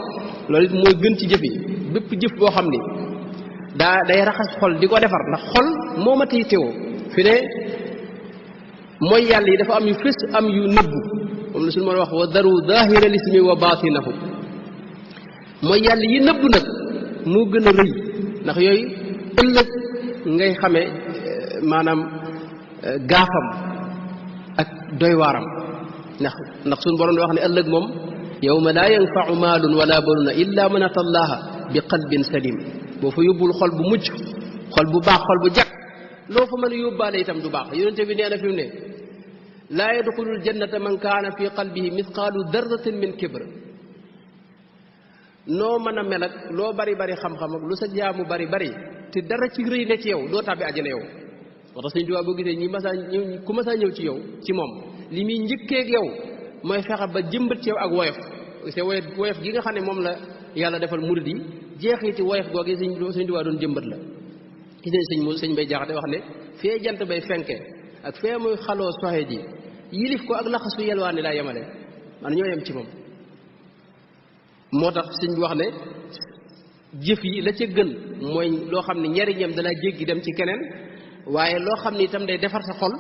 loolu it mooy gën ci jëf yi bépp jëf boo xam ni day raxas xol di ko defar ndax xol moo ma tey teewoo fi ne mooy yàlla yi dafa am yu fës am yu nëbbu moom la suñu mën a wax wa daru zahira lismi wa batinahu mooy yàlla yi nëbbu nag moo gën a rëy ndax yooyu ëllëg ngay xamee maanaam gaafam ak doy waaram ndax suñu borom wax ne ëllëg moom yawma laa yanfau maalun wala banuna illa man ata allaha bi qalbin salim boo fa yóbbul xol bu mucc xol bu baax xol bu jag loo fa mën a yóbbaale itam du baax yonente bi nee na fi mu ne laa yadxulul jannata man kaana fi qalbihi mithqaalu darratin min kibr noo mën a mel ak loo bari bari xam-xam ak lu sa jaamu bari bari te dara ci rëy ne ci yow doo tàbbi àjjana yow moo tax Sëñ Tuubaa boo gisee ñi masaa ñëw ku masaa ñëw ci yow ci moom li muy njëkkeeg yow mooy fexe ba jëmbat ci yow ak woyof c'est woyof gi nga xam ne moom la yàlla defal murid yi jeexiti woyof googu Sëñ Tuubaa doon jëmbat la gis nañ sëñ Bay Jaxate wax ne fee jant bay fenke ak fee muy xaloo soxe ji yilif ko ak laxasu yelwaani laa yemale man ñoo yem ci moom moo tax sëñ bi wax ne jëf yi la ca gën mooy loo xam ne njariñam dalaa jéggi dem ci keneen waaye loo xam ne itam day defar sa xol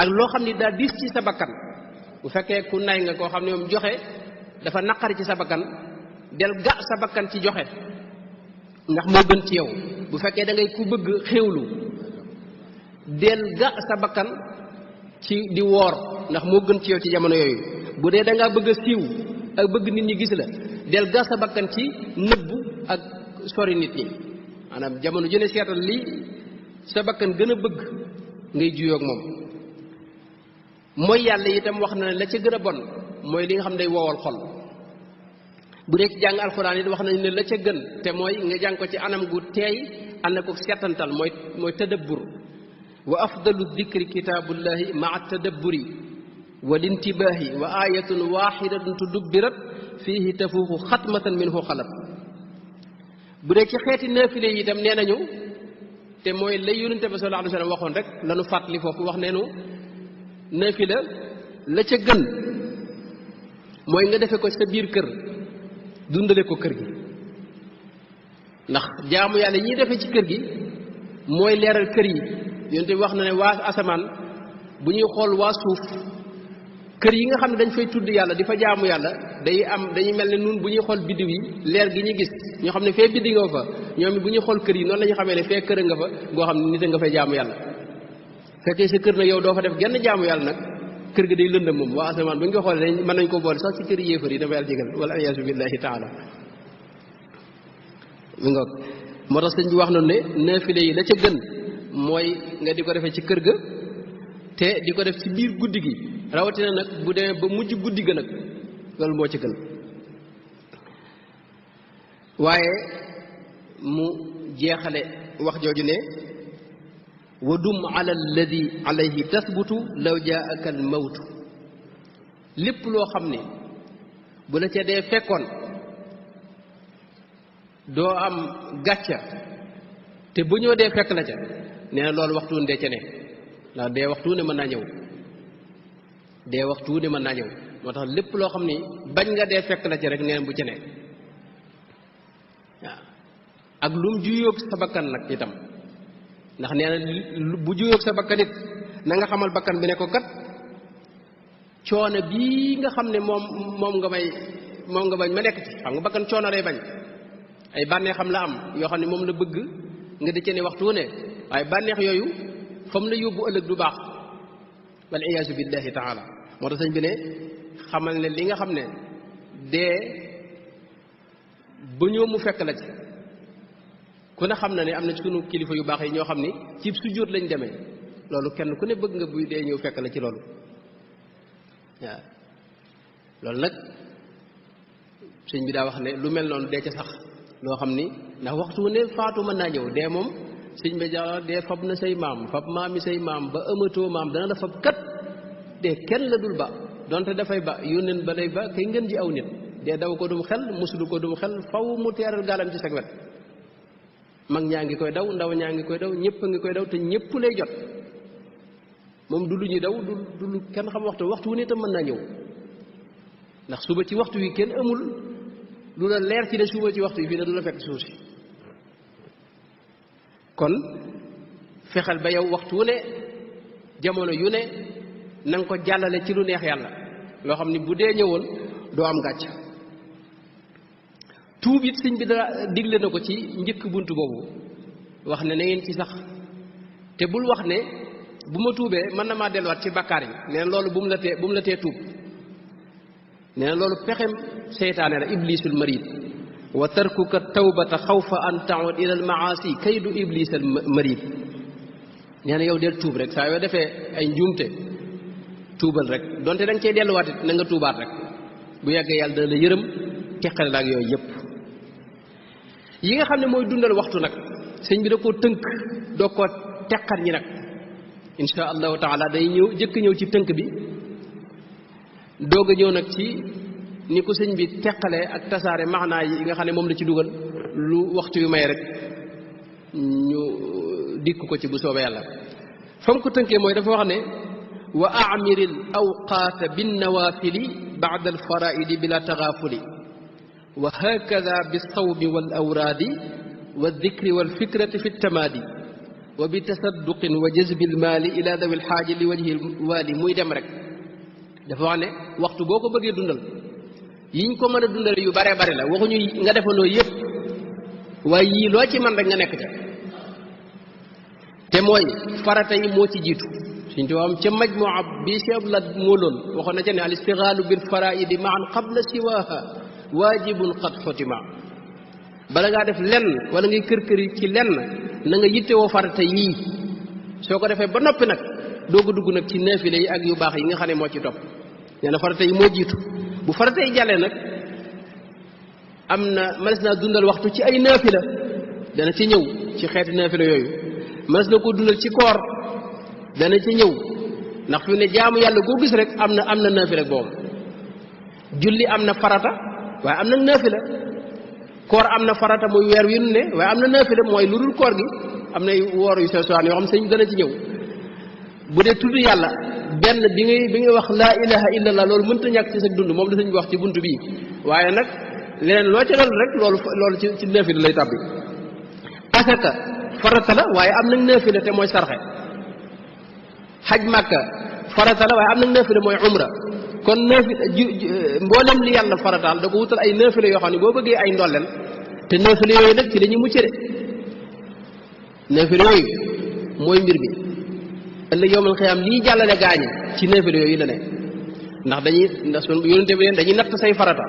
ak loo xam ne daa diis ci sa bakkan bu fekkee ku nay nga koo xam ne moom joxe dafa naqari ci sa bakkan del ga sa bakkan ci joxe ndax moo gën ci yow bu fekkee da ngay ku bëgg xéewlu del ga sa bakkan ci di woor ndax moo gën ci yow ci jamono yooyu bu dee da ngaa bëgg a siiw ak bëgg nit ñi gis la del ga sa bakkan ci nëbbu ak sori nit ñi maanaam jamono jëne seetal li sa bakkan gën a bëgg ngay juyoog moom mooy yàlla itam wax na ne la ca gën a bon mooy li nga xam ne day wowal xol bu dee ci jàng alxuraan it wax nañu ne la ca gën te mooy nga jàng ko ci anam gu teey ànd ko seetantal mooy tadabbur wa afdalu dikri kitaabullahi maa tadabburi wal intibaahi wa ayatun waxidatun tudubbirat fihi tafuuxu xatmatan minhu xalat bu dee ci xeeti naafile yi itam nee nañu te mooy lay yonente bi sallallahu alayhi wa sallam waxoon rek lanu fàttali foofu wax neenu naafila la ca gën mooy nga defe ko sa biir kër dundale ko kër gi ndax jaamu yàlla ñiy defee ci kër gi mooy leeral kër yi yonente bi wax na ne waa asamaan bu ñuy xool waa suuf kër yi nga xam ne dañ fay tudd yàlla di fa jaamu yàlla dañuy mel ne nun bu ñuy xool biddiw yi leer gi ñu gis ñoo xam ne fee biddi nga fa ñoom bu ñuy xool kër yi noonu la ñu xamee ne fee kër nga fa goo xam ne nit a nga fay jaamu yàlla fekkee sa kër nag yow doo fa def genn jaamu yàlla nag kër gi day lëndëm moom waa asamaan bu ñu ko xoolee mën nañ ko boole sax ci kër yéefar yi dafa yàlla jégal wala ayaasu billahi taala mi nga moo tax sëñ bi wax noonu ne naafile yi la ca gën mooy nga di ko defee ci kër ga te di ko def ci biir guddi gi rawatina nag bu demee ba mujj guddi ga nag loolu moo ci gën waaye mu jeexale wax jooju ne wa dum ala alladi alayhi tasbutu law jaaka al mawtu lépp loo xam ne bu la ca dee fekkoon doo am gàcca te bu ñëw dee fekk la ca nee na loolu waxtu ndee ca ne ndax dee waxtu ne mën naa ñëw dee waxtu ne mën naa ñëw moo tax lépp loo xam ni bañ nga dee fekk la ca rek nee na bu ca ne waaw ak lu mu juyoog sa bakkan nag itam ndax nee na bu juyoog sa bakkan it na nga xamal bakkan bi ne ko kat coono bii nga xam ne moom nga bañ ma nekk ci xam nga bakkan coono lay bañ ay bànneex xam la am yoo xam ne moom la bëgg nga di ca ne waxtu ne waaye bànneex yooyu fa mu la yóbbu ëllëg du baax wal iyaasu billahi taala moo tax sëñ bi ne xamal ne li nga xam ne dee ba ñëw mu fekk la ci ku ne xam na ne am na ci sunu kilifa yu baax yi ñoo xam ni ci sujjóot lañ demee loolu kenn ku ne bëgg nga buy dee ñëw fekk la ci loolu waaw loolu nag sëñ bi daa wax ne lu mel noonu dee ca sax loo xam ni ndax waxtu ne faatu mën naa ñëw dee moom sëñ bi ja dee fab na say maam fab maami say maam ba ëmatoo maam dana la fab kat dee kenn la dul ba donte dafay ba yónneen ba lay ba kay ngeen ji aw nit dee daw ko dum xel musulu ko dum xel faw mu teeral gaalam ci sag wet mag ñaa ngi koy daw ndaw ñaa ngi koy daw ñëpp a ngi koy daw te ñëpp lay jot moom du lu ñuy daw du lu kenn xam waxtu wu ne tam mën naa ñëw ndax suba ci waxtu wi kenn amul lu la leer ci ne suba ci waxtu wi fii ne du la fekk suuf si kon fexeel ba yow waxtu wu ne jamono yu ne na nga ko jàllale ci lu neex yàlla loo xam ni bu dee ñëwoon doo am gàcc tuub it sëñ bi dara digle na ko ci njëkk bunt boobu wax ne na ngeen ci sax te bul wax ne bu ma tuubee mën na maa delluwaat ci bakkaar yi nee na loolu bu mu la tee tuub nee na loolu pexem seytaane la iblisul marid wa tarkuka tawbata xawfa an taud ila al maasi kaydu iblis al marid nee na yow del tuub rek saa yoo defee ay njuumte tuubal rek donte da nga cey delluwaat it na nga tuubaat rek bu yàggee yàlla dana la yërëm teqale la ak yooyu yëpp yi nga xam ne mooy dundal waxtu nag sëñ bi da koo tënk doo ko teqat ñi nag insha allahu taala day jëkk ñëw ci tënk bi doog a ñëw nag ci ni ko sëñ bi teqalee ak tasaare maanaa yi nga xam ne moom la ci dugal lu waxtu yu may rek ñu dikk ko ci bu soobee yàlla fa mu ko tënkee mooy dafa wax ne wa amiril awqaata binnawaafili baada alfaraidi bila tagaafuli wa hakada bilsawmi wal awraadi wa dikri wal fikrati fi tamaadi wa bi tasadduqin wa jazbil maali ila dawi alxaaji li wajhi waali muy dem rek dafa wax ne waxtu boo ko bëggee dundal yiñ ko mën a dundal yu bare bare la waxuñu nga defandoo yëpp waaye yii loo ci man rek nga nekk ca te mooy farata yi moo ci jiitu suñ tubaab ca majmuwa bi Cheikh la moo loon waxoon na ca ne al istigaalu bil faraidi maan qabla siwaha waajibun qad xotima bala ngaa def lenn wala ngay kër-këri ci lenn na nga yittewoo farata yii soo ko defee ba noppi nag doog a dugg nag ci naafile yi ak yu baax yi nga xam ne moo ci topp nee na farata yi moo jiitu bu farata yi jàllee nag am na mënees naa dundal waxtu ci ay naafila dana ci ñëw ci xeeti naafila yooyu mënees na ko dundal ci koor dana ci ñëw ndax fi ne jaamu yàlla goo gis rek am na naafila boobu julli am na farata waaye am na naafila koor am na farata muy weer wi nu ne waaye am na naafila mooy lu dul koor gi am nay woor yu sewaan yoo xam sëñ dana ci ñëw bu dee tudd yàlla benn bi ngay wax laa ilaha illallah loolu mënta ñàkk ci sa dund moom la sëñ bi wax ci bunt bii waaye nag leneen loo ca dal rek loolu ci naafila lay tàbbi asaka farata la waaye am na naafila te mooy sarxe xaj màkka farata la waaye am na naafila mooy umra kon naafila mboolem li yàlla farataal da ko wutal ay naafila yoo xam ne boo bëggee ay ndolleel te naafila yooyu nag ci la ñuy mucc de naafila yooyu mooy mbir bi ëllëg yowmal xiyaam lii jàllale gaañi ci naafila yooyu la ne ndax sunu yonente bi leen dañuy natt say farata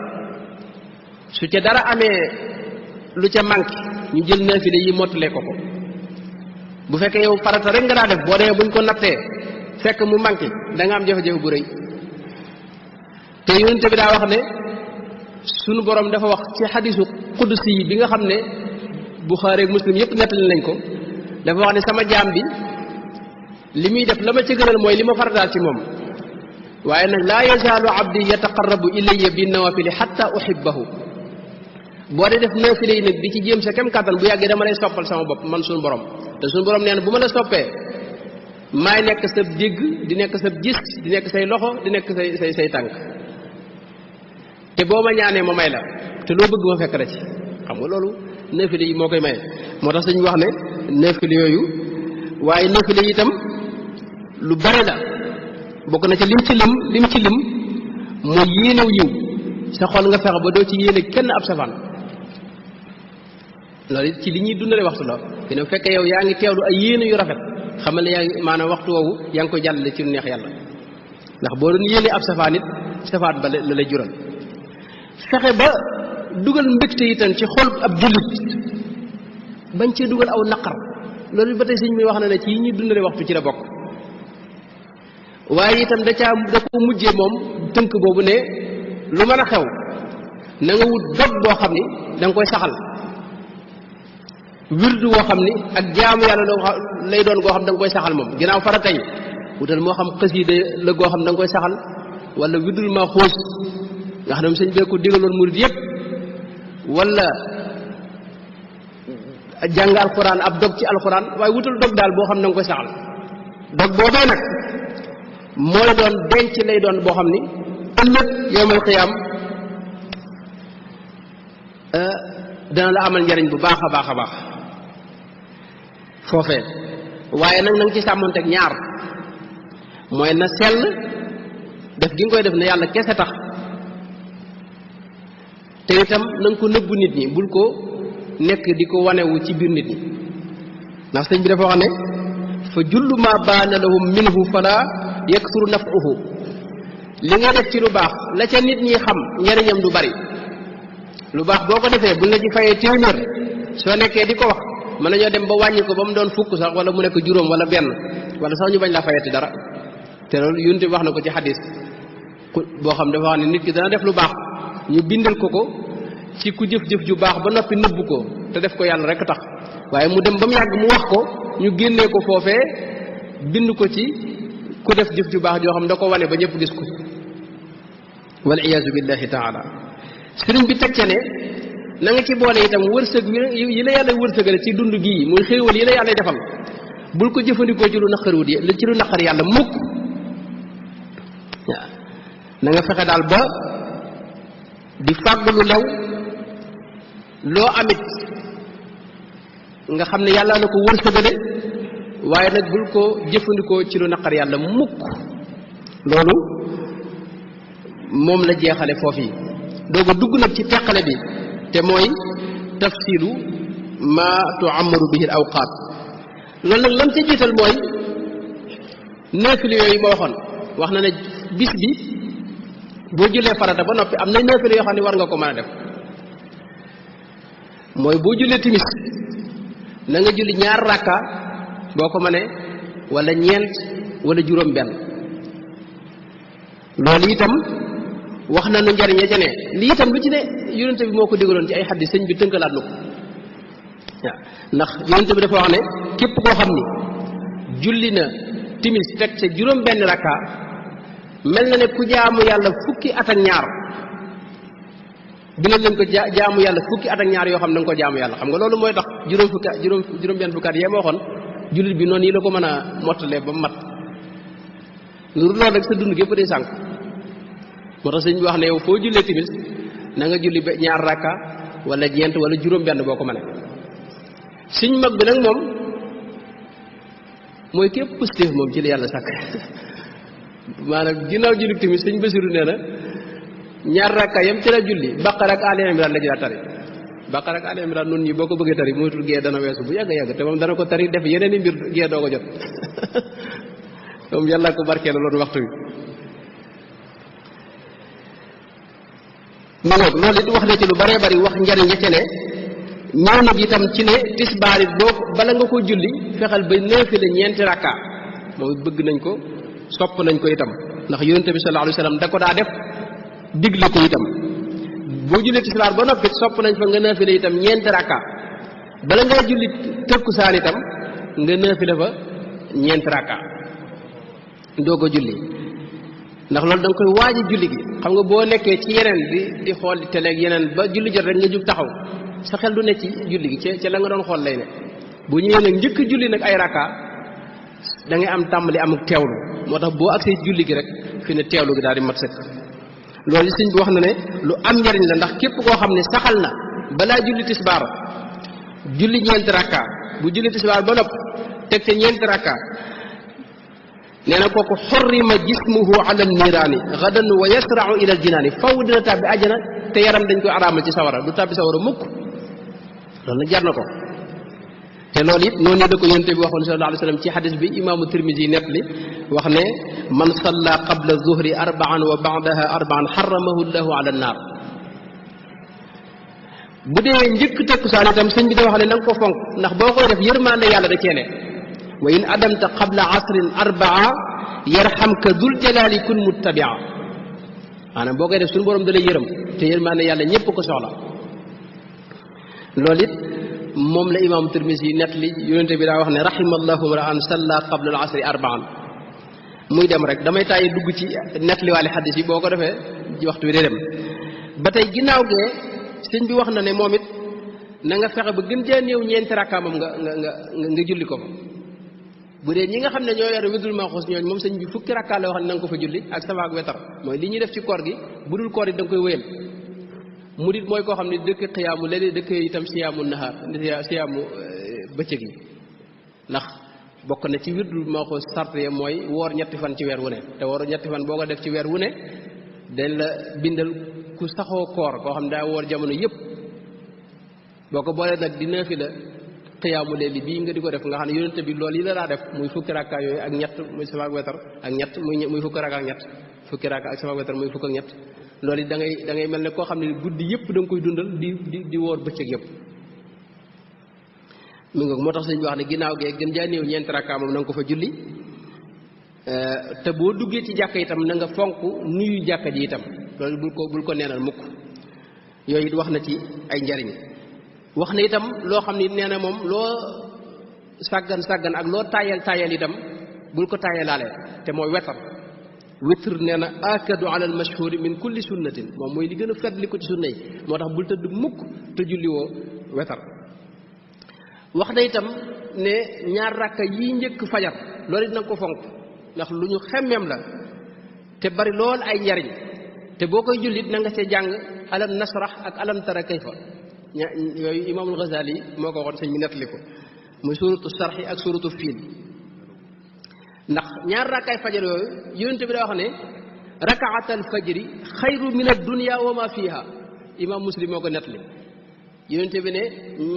su ca dara amee lu ca manqué ñu jël naafila yi mottalee ko bu fekkee yow farata rek nga daa def boo demee buñ ko nattee fekk mu manqué da nga am jafe-jafe bu rëy te yonente bi daa wax ne sunu borom dafa wax ci xadisu qudsi yi bi nga xam ne Buxaari ak Muslim yëpp nettali nañ ko dafa wax ne sama jaam bi li muy def la ma ca gënal mooy li ma farataal ci moom waaye nag laa yazaalu abdi yataqarrabu ilayya bi nawafili xatta uhibbahu boo dee def naafile yi nag di ci jéem sa kem kàttan bu yàggee dama lay soppal sama bopp man suñu borom te suñu borom nee na bu ma la soppee maay nekk sa dégg di nekk sa gis di nekk say loxo di nekk say tànk te boo ma ñaanee ma may la te loo bëgg ma fekk la ci xam nga loolu naafile yi moo koy maye moo tax suñu wax ne naafile yooyu waaye naafile yi itam lu bare la bokk na ca lim ci lim mooy yéenew yiw sa xol nga fexe ba doo ci yéene kenn ab safaan loolu ci li ñuy dundale waxtu la dina fekkee yow yaa ngi teewlu ay yéene yu rafet xamal ne yaa ngi maanaam waxtu woowu yaa ngi koy jàllale ci lu neex yàlla ndax boo doon yéene ab safaan it safaan ba la lay jural fexe ba dugal mbégte itam ci xol ab jullit bañ cee dugal aw naqar loolu ba tey sëñ mi wax na ne ci yi ñuy dundale waxtu ci la bokk waaye itam da ko mujjee moom tënk boobu ne lu mën a xew na nga wut dog boo xam ni da nga koy saxal wirdu woo xam ni ak jaamu yàlla lay doon goo xam da nga koy saxal moom ginnaaw farata yi wutal moo xam xasida la goo xam da nga koy saxal wala wirdul ma xuus nga xam ne sëñ bee ko digaloon murid yépp wala jàng alxuraan ab dog ci alxuraan waaye wutal dog daal boo xam da nga koy saxal dog boobee nag mooy doon denc lay doon boo xam ni ëllëg yowmal xiyaam dana la amal njariñ bu baax a baax a baax foofee waaye nag na nga ci sàmmonteeg ñaar mooy na sell def gi nga koy def na yàlla kese tax te itam na nga ko nëbbu nit ñi bul ko nekk di ko wanewu ci biir nit ñi ndax sëñ bi dafa wax ne fa jullu ma baana lahum minhu fala yaksuru naf'uhu li nga def ci lu baax la ca nit ñi xam njariñam du bari lu baax boo ko defee buñ la ci fayee téeméer soo nekkee di ko wax mën nañoo dem ba wàññi ko ba mu doon fukk sax wala mu nekk juróom wala benn wala sax ñu bañ la fayati dara te loolu yonent bi wax na ko ci xadis boo xam dafa wax ne nit ki dana def lu baax ñu bindal ko ci ku jëf-jëf ju baax ba noppi nëbbu ko te def ko yàlla rek tax waaye mu dem ba mu yàgg mu wax ko ñu génnee ko foofee bind ko ci ku def jëf ju baax joo xam da ko wane ba ñëpp gis ko wal iyaazu billahi taala sëriñ bi teg ca ne na nga ci boole itam wërsëg yi la yàlla wërsëgale ci dund gii muy xéewal yi la yàlla defal bul ko jëfandikoo ci lu naqariwut ci lu naqar yàlla mukk waaw na nga fexe daal ba di fàgg lu lew loo amit nga xam ne yàlla na ko wërsëgale waaye nag bul ko jëfandikoo ci lu naqar yàlla mukk loolu moom la jeexale foofu yi doog a dugg nag ci teqale bi te mooy tafsilu ma tu'ammaru bihi al awqaat loolu nag lam ca jiital mooy naafile yooyu ma waxoon wax na ne bis bi boo jullee farata ba noppi am na naafile yoo xam ne war nga ko mën a def mooy boo jullee timis na nga julli ñaar rakka boo ko mënee wala ñeent wala juróom benn loolu itam wax na nu njariñ ya ca ne lii itam lu ci ne yonente bi moo ko digaloon ci ay xaddi sëñ bi tënkalaat na ko waaw ndax yonente bi dafa wax ne képp koo xam ni julli na timis teg ca juróom benn rakka mel na ne ku jaamu yàlla fukki at ak ñaar bindal leen ko jaamu yàlla fukki at ak ñaar yoo xam ne da nga ko jaamu yàlla xam nga loolu mooy tax juróom benn fukki at yee ma waxoon jullit bi noonu yi la ko mën a mottalee ba mat lu loolu rek sa dund gépp day sànq moo tax sëñ bi wax ne yow foo jullee timis na nga julli ba ñaar rakka wala ñeent wala juróom benn boo ko mënee suñ mag bi nag moom mooy képp positif moom ci li yàlla sàkk maanaam ginnaaw julli timis sëñ Basiru nee na ñaar rakka yam ci la julli Baqara ak Ali Imran la ci daa tari Baqara ak Ali Imran noonu ñi boo ko bëggee tari moytul gee dana weesu bu yàgg yàgg te moom dana ko tari def yeneen i mbir gee doo ko jot moom yàlla ko barkee la loolu waxtu wi ma ngoog loolu it wax na ci lu bëree bëri wax njariñ ya ca ne ñëw na itam ci ne tisbaar it boo bala nga ko julli fexeel ba naafila ñeenti rakka moom bëgg nañ ko sopp nañ ko itam ndax yonente bi sallallahu alayhi wasallam da ko daa def digle ko itam boo julli tisbaar ba noppi sopp nañ fa nga naafila itam ñeenti rakka bala ngay julli tëkkusaan itam nga naafila fa ñeenti rakka doo ko julli ndax loolu da nga koy waaji julli gi xam nga boo nekkee ci yeneen di xool di télé ak yeneen ba julli jot rek nga jug taxaw sa xel du ne ci julli gi ca la nga doon xool lay ne bu ñëwee nag njëkk julli nag ay rakka da ngay am tàmbali amuk teewlu moo tax boo agsee julli gi rek fi ne teewlu gi daal di mat sëkk loolu sëñ bi wax na ne lu am njariñ la ndax képp koo xam ne saxal na balaa julli tisbaar julli ñeenti rakka bu julli tisbaar ba nopp teg ca ñeenti rakka nee na kooku xorrima jismuhu ala niiraani gadan wa yasrau ila al jinaani faw dina tàbbi àjjana te yaram dañ koy araamal ci sawara du tàbbi sawara mukk loolu nag jar na ko te loolu it noonu la ko yonent bi waxoon sallallahu alayhi wa sallam ci xadis bi imaamu Tirmisi yi nettali wax ne man salla qabla zuhri arbaan wa baadaha arbaan xaramahu llahu ala annaar bu dee njëkk takkusaan itam sëñ bi da wax ne na nga ko fonk ndax boo koy def yërmande yàlla da cee ne wa in adamta qabla asrin arbaa yarhamka dul jalaali kun muttabia maanaam boo koy def suñu borom da lay yërëm te yërmande yàlla ñëpp ko soxla loolu it moom la imaamu Tirmisi yi nettali yonente bi daa wax ne rahimallahu ra'an salla qabla al asri arbaan muy dem rek damay tàyyi dugg ci nettaliwaale xaddis yi boo ko defee waxtu wi day dem ba tey ginnaaw gee sëñ bi wax na ne moom it na nga fexe ba gën jaa néew ñeenti rakkaa moom nga julli ko fa bu dee ñi nga xam ne ñoo yor wirdul maxuus ñooñu moom sëñ bi fukki rakkaa la wax ne na nga ko fa julli ak safa ak wetar mooy li ñuy def ci koor gi bu dul koor yi da nga koy wéyal murit mooy koo xam ne dëkk xiyaamu léeg-léeg dëkk itam siyaamu nahaar siyaamu bëccëg yi ndax bokk na ci wirdul maxuus sart ya mooy woor ñetti fan ci weer wu ne te woor ñetti fan boo ko def ci weer wu ne dañ la bindal ku saxoo koor koo xam ne daa woor jamono yëpp boo ko boolee nag di naafila xiyaamu leeli bii nga di ko def nga xam ne yonente bi loolu yi la daa def muy fukki rakka yooyu ak ñett muy safa ak wetar ak ñett muy fukki rakka ak ñett fukki rakka ak safa ak wetar muy fukk ak ñett loolu it da ngay mel ne koo xam ne guddi yëpp da nga koy dundal di woor bëccëg yëpp mi nga moo tax sëñ bi wax ne ginnaaw gee gën jaa néew ñeenti rakka moom na nga ko fa julli te boo duggee ci jàkka itam na nga fonk nuyu jàkka ji itam loolu bul ko neenal mukk yooyu it wax na ci ay njariñ wax na itam loo xam ne nee na moom loo sàggan ak loo taayal itam bul ko taayalaale te mooy wetar witr nee na akadu ala al mashhuri min kulli sunnatin moom mooy li gën a fetli ko ci sunna yi moo tax bul tëdd mukk te julliwoo wetar wax na itam ne ñaar rakka yi njëkk fajar loolu it na nga ko fonk ndax lu ñu xemmeem la te bari lool ay njariñ te boo koy jullit na nga see jàng alam nasrah ak alam tara kayfa yooyu imaamul Ghazali moo ko waxoon sëñ bi nettali ko muy suratu sarxi ak suratu fiil ndax ñaar rakkaay fajar yooyu yonente bi daa wax ne rakaatal fajri xayru min ad-dunya wa ma fiha imaam Muslim moo ko nettali yonente bi ne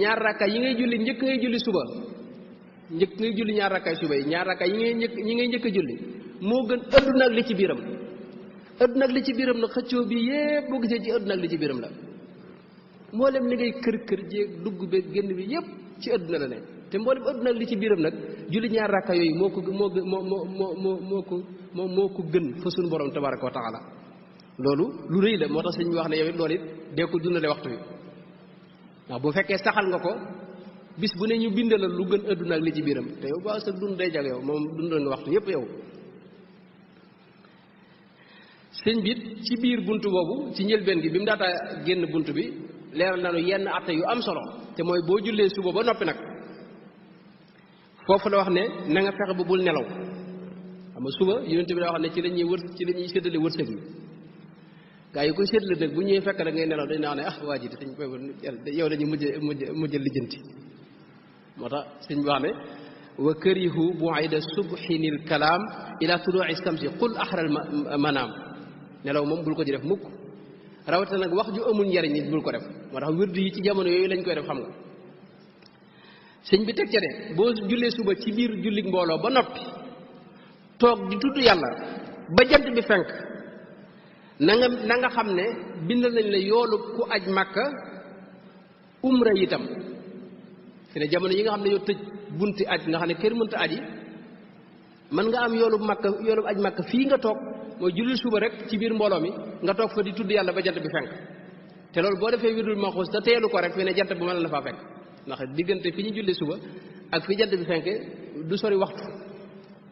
ñaar rakkaay yi ngay julli njëkk ngay julli suba njëkk ngay julli ñaar rakkaay suba yi ñaar rakkaay yi ngay njëkk a julli moo gën adduna ak li ci biiram adduna ak li ci biiram nag xëccoo bi yépp boo gisee ci adduna ak li ci biiram la mboolem li ngay kër jéeg dugg beeg génn bi yépp ci adduna la ne te mboolem adduna ak li ci biiram nag julli ñaar rakka yooyu moo ko gën fa suñu borom tabaraka wa taala loolu lu rëy la moo tax sëñ bi wax ne yow it loolu it dee ko dundale waxtu wi ndax bu fekkee saxal nga ko bis bu ne ñu bindal lu gën adduna ak li ci biiram te yow ba sa dund day jag yow moom dundal nga waxtu yépp yow sëñ bi ci biir bunt boobu ci njëlbeen gi bi mu daata génn bunt bi leeral nañu yenn atte yu am solo te mooy boo jullee suba ba noppi nag foofu la wax ne na nga fexe ba bul nelaw xam nga suba yonent bi daa wax ne ci la ñuy séddale wërsëg yi gaa yi koy séddale nag bu ñëwee fekk da ngay nelaw dañ naa ne waa ji dañ koy yow dañuy mujj lijjanti moo tax sëñ bi wax ne wa karihu bu'ida subhinil kalaam ila tulu'i samsi qul ahral manaam nelaw moom bul ko ci def mukk rawatina nag wax ju amul njariñ nit bul ko def moo tax wird yi ci jamono yooyu lañ koy def xam nga sëñ bi teg ca ne boo jullee suba ci biir jullit mbooloo ba noppi toog di tudd yàlla ba jant bi fenk na nga xam ne bind nañ la yoolu ku aj màkka umra itam fi ne jamono yi nga xam ne yow tëj bunti aj nga xam ne kër mënta aji mën nga am yoolu aj màkka fii nga toog mooy julli suba rek ci biir mbooloo mi nga toog fa di tudd yàlla ba jant bi fenk te loolu boo defee wirdul maxuus te teelu ko rek fi ne jant bu mën la faa fekk ndax diggante fi ñu julli suba ak fi jant bi fenk du sori waxtu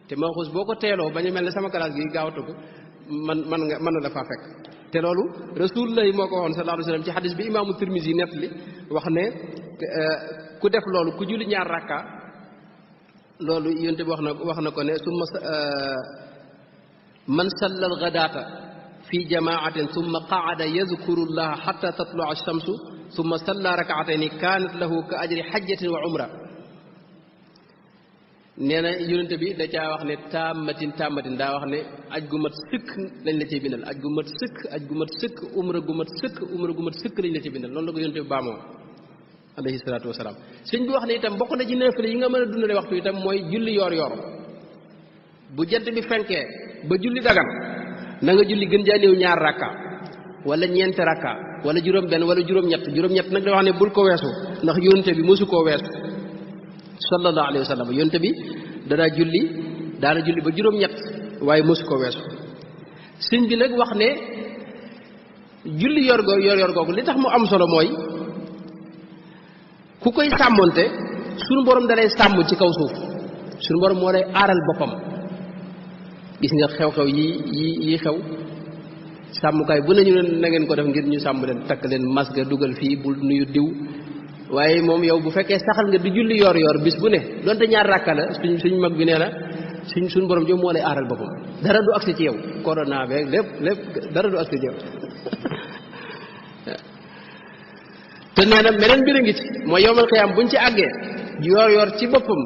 te maxuus boo ko teeloo ba ñu mel ne sama classe gi gaawatu ko mën na la faa fekk te loolu rasulullah moo ko waxoon sallallahu alayhi wasallam ci xadis bi imaamu Tirmisi nett li wax ne ku def loolu ku julli ñaar rakka loolu yonte bi wax na ko ne summa man salla al-ghadaata fi jamaatin summa qaada yazkuru llaha xatta tatlua ash-shamsu summa salla rakaatayni kaanat lahu ka ajri xajjatin wa umra nee na yonente bi da caa wax ne tàmmatin daa wax ne aj gu mat sëkk lañ la cay bindal aj gu mat sëkk umra gu mat sëkk lañ la cay bindal noonu la ko yonente bi baamoo alayhi salaatu wasalaam sëñ bi wax ne itam bokk na ci naafila yi nga mën a dundale waxtu itam mooy julli yoor yoor bu jant bi fenkee ba julli dagan na nga julli gën jaa néew ñaar rakka wala ñeenti rakka wala juróom benn wala juróom-ñett nag da wax ne bul ko weesu ndax yonente bi mosu koo weesu sallallahu alayhi wa sallam yonte bi daana julli ba juróom-ñett waaye mosu ko weesu sëñ bi nag wax ne julli yor googu li tax mu am solo mooy ku koy sàmmonte suñu borom dalay sàmm ci kaw suuf suñu borom moo lay aaral boppam gis nga xew-xew yi xew sàmmukaay bu nañu na ngeen ko def ngir ñu sàmm leen takk leen masga dugal fii bul nuyu diw waaye moom yow bu fekkee saxal nga di julli yor bis bu ne donte ñaar rakka la suñ mag bi nee na suñ borom jo moo lay aaral boppam dara du agsi ci yow corona beeg lépp dara du agsi ci yow te nee na meneen mbir a ngi ci mooy yowmal xiyaam buñ ci àggee yor ci boppam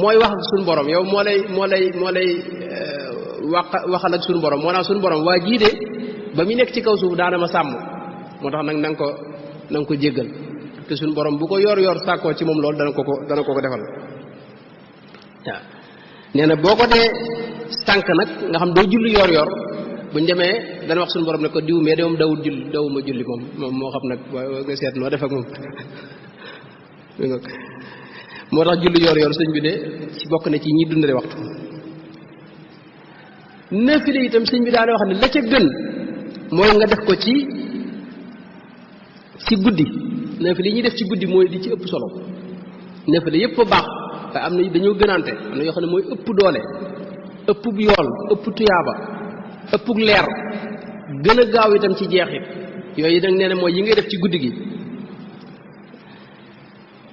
mooy wax ak suñu borom yow moo lay waxal ak suñu borom moo naa suñu borom waa jii de ba mu nekk ci kaw suuf daana ma sàmm moo tax nag na nga ko jéggal te suñu borom bu ko yor sàkkoo ci moom loolu dana ko ko defal waaw nee na boo ko dee sànq nag nga xam doo julli yor buñ demee dana wax suñu borom ne ko diw mais de moom dawuma julli moom moo xam nag nga seet noo def ak moom moo tax julli yor sëñ bi de ci bokk na ci ñi dundale waxtu naafile itam sëñ bi daal wax ne la ca gën mooy nga def ko ci guddi naafile yi ñuy def ci guddi mooy di ci ëpp solo naafile yëpp a baax waaye am na dañoo gënante am na yoo xam ne mooy ëpp doole ëpp yool ëpp tuyaaba ëpp leer gën a gaaw itam ci jeexit yooyu nag nee na mooy yi ngay def ci guddi gi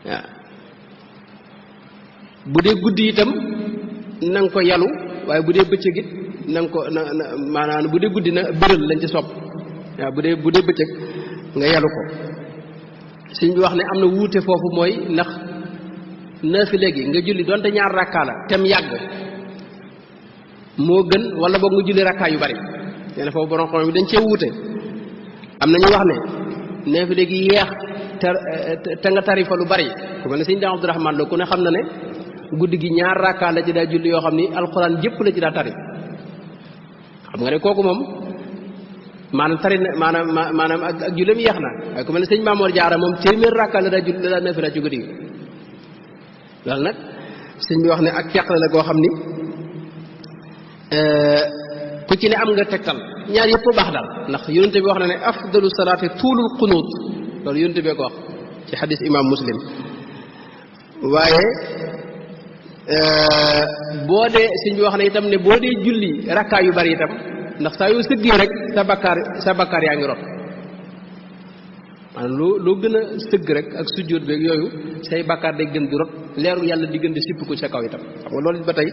waaw bu dee guddi itam na nga ko yalu waaye bu dee bëccëg it na nga ko maanaam bu dee guddi na bëral lañ ci sopp waaw bu dee bëccëg nga yalu ko sëñ bi wax ne am na wuute foofu mooy ndax naafile gi nga julli donte ñaar rakkaa la tem yàgg moo gën wala boog nga julli rakkaa yu bari nee na foofu borom xam bi dañ cee wuute am na ñu wax ne naafile gi yeex te nga tari fa lu bari ku mel ne sëñ Daam Abdourahmane la ku ne xam na ne guddi gi ñaar rakkaa la ci daa julli yoo xam ni alxuraan jëpp la ci daa tari xam nga ne kooku moom maanaam tari na maanaam ak julleem yeex na waaye ku mel ne sëñ Maamoor Jaara moom téeméer rakkaa la daa julli la daa naafila ci guddi gi loolu nag sëñ bi wax ne ak teqale la koo xam ni ku ci ne am nga tegtal ñaar yëpp baax daal ndax yonente bi wax na ne afdalu salaati tuulul qunuut loolu yonente bee ko wax ci xadis imam Muslim waaye boo dee sëñ bi wax na itam ne boo dee julli rakkaa yu bari itam ndax saa yoo sëggee rek sa bakkaar yaa ngi rot maanaam loo gën a sëgg rek ak sujjóot beeg yooyu say bakkaar day gën di rot leeru yàlla di gën di sipp ko sa kaw itam xam nga loolu ba tey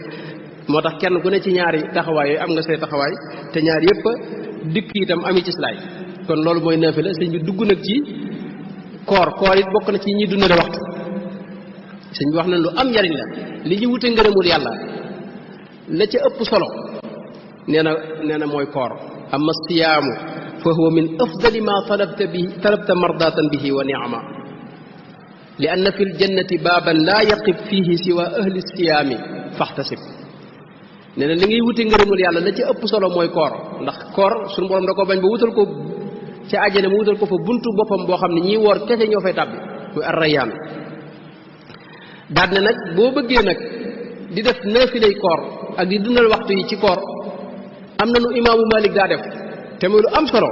moo tax kenn ku ne ci ñaari taxawaay yooyu am nga say taxawaay te ñaar yëpp dikk itam ami ci islaay kon loolu mooy naafila sëñ bi dugg nag ci koor it bokk na ci ñi dundale waxtu sëñ bi wax na lu am njariñ la li ñu wute ngërëmul yàlla la ca ëpp solo nee na mooy koor amma siyaamu fa huwa min afdali ma talabta mardatan bihi wa ni'ama li anna fi ljannati baaban laa yaqib fihi siwa ahli siyaami faxtasib nee na li ngay wute ngërëmul yàlla la ca ëpp solo mooy koor ndax koor suñu borom da ko bañ ba wutal ko ca àjjana mu wutal ko fa buntu boppam boo xam ne ñiy woor kese ñoo fay tàbbi muy arrayaan daal ne nag boo bëggee nag di def naafilay koor ak di dundal waxtu yi ci koor am na nu imaamu Malik daa def te muy lu am solo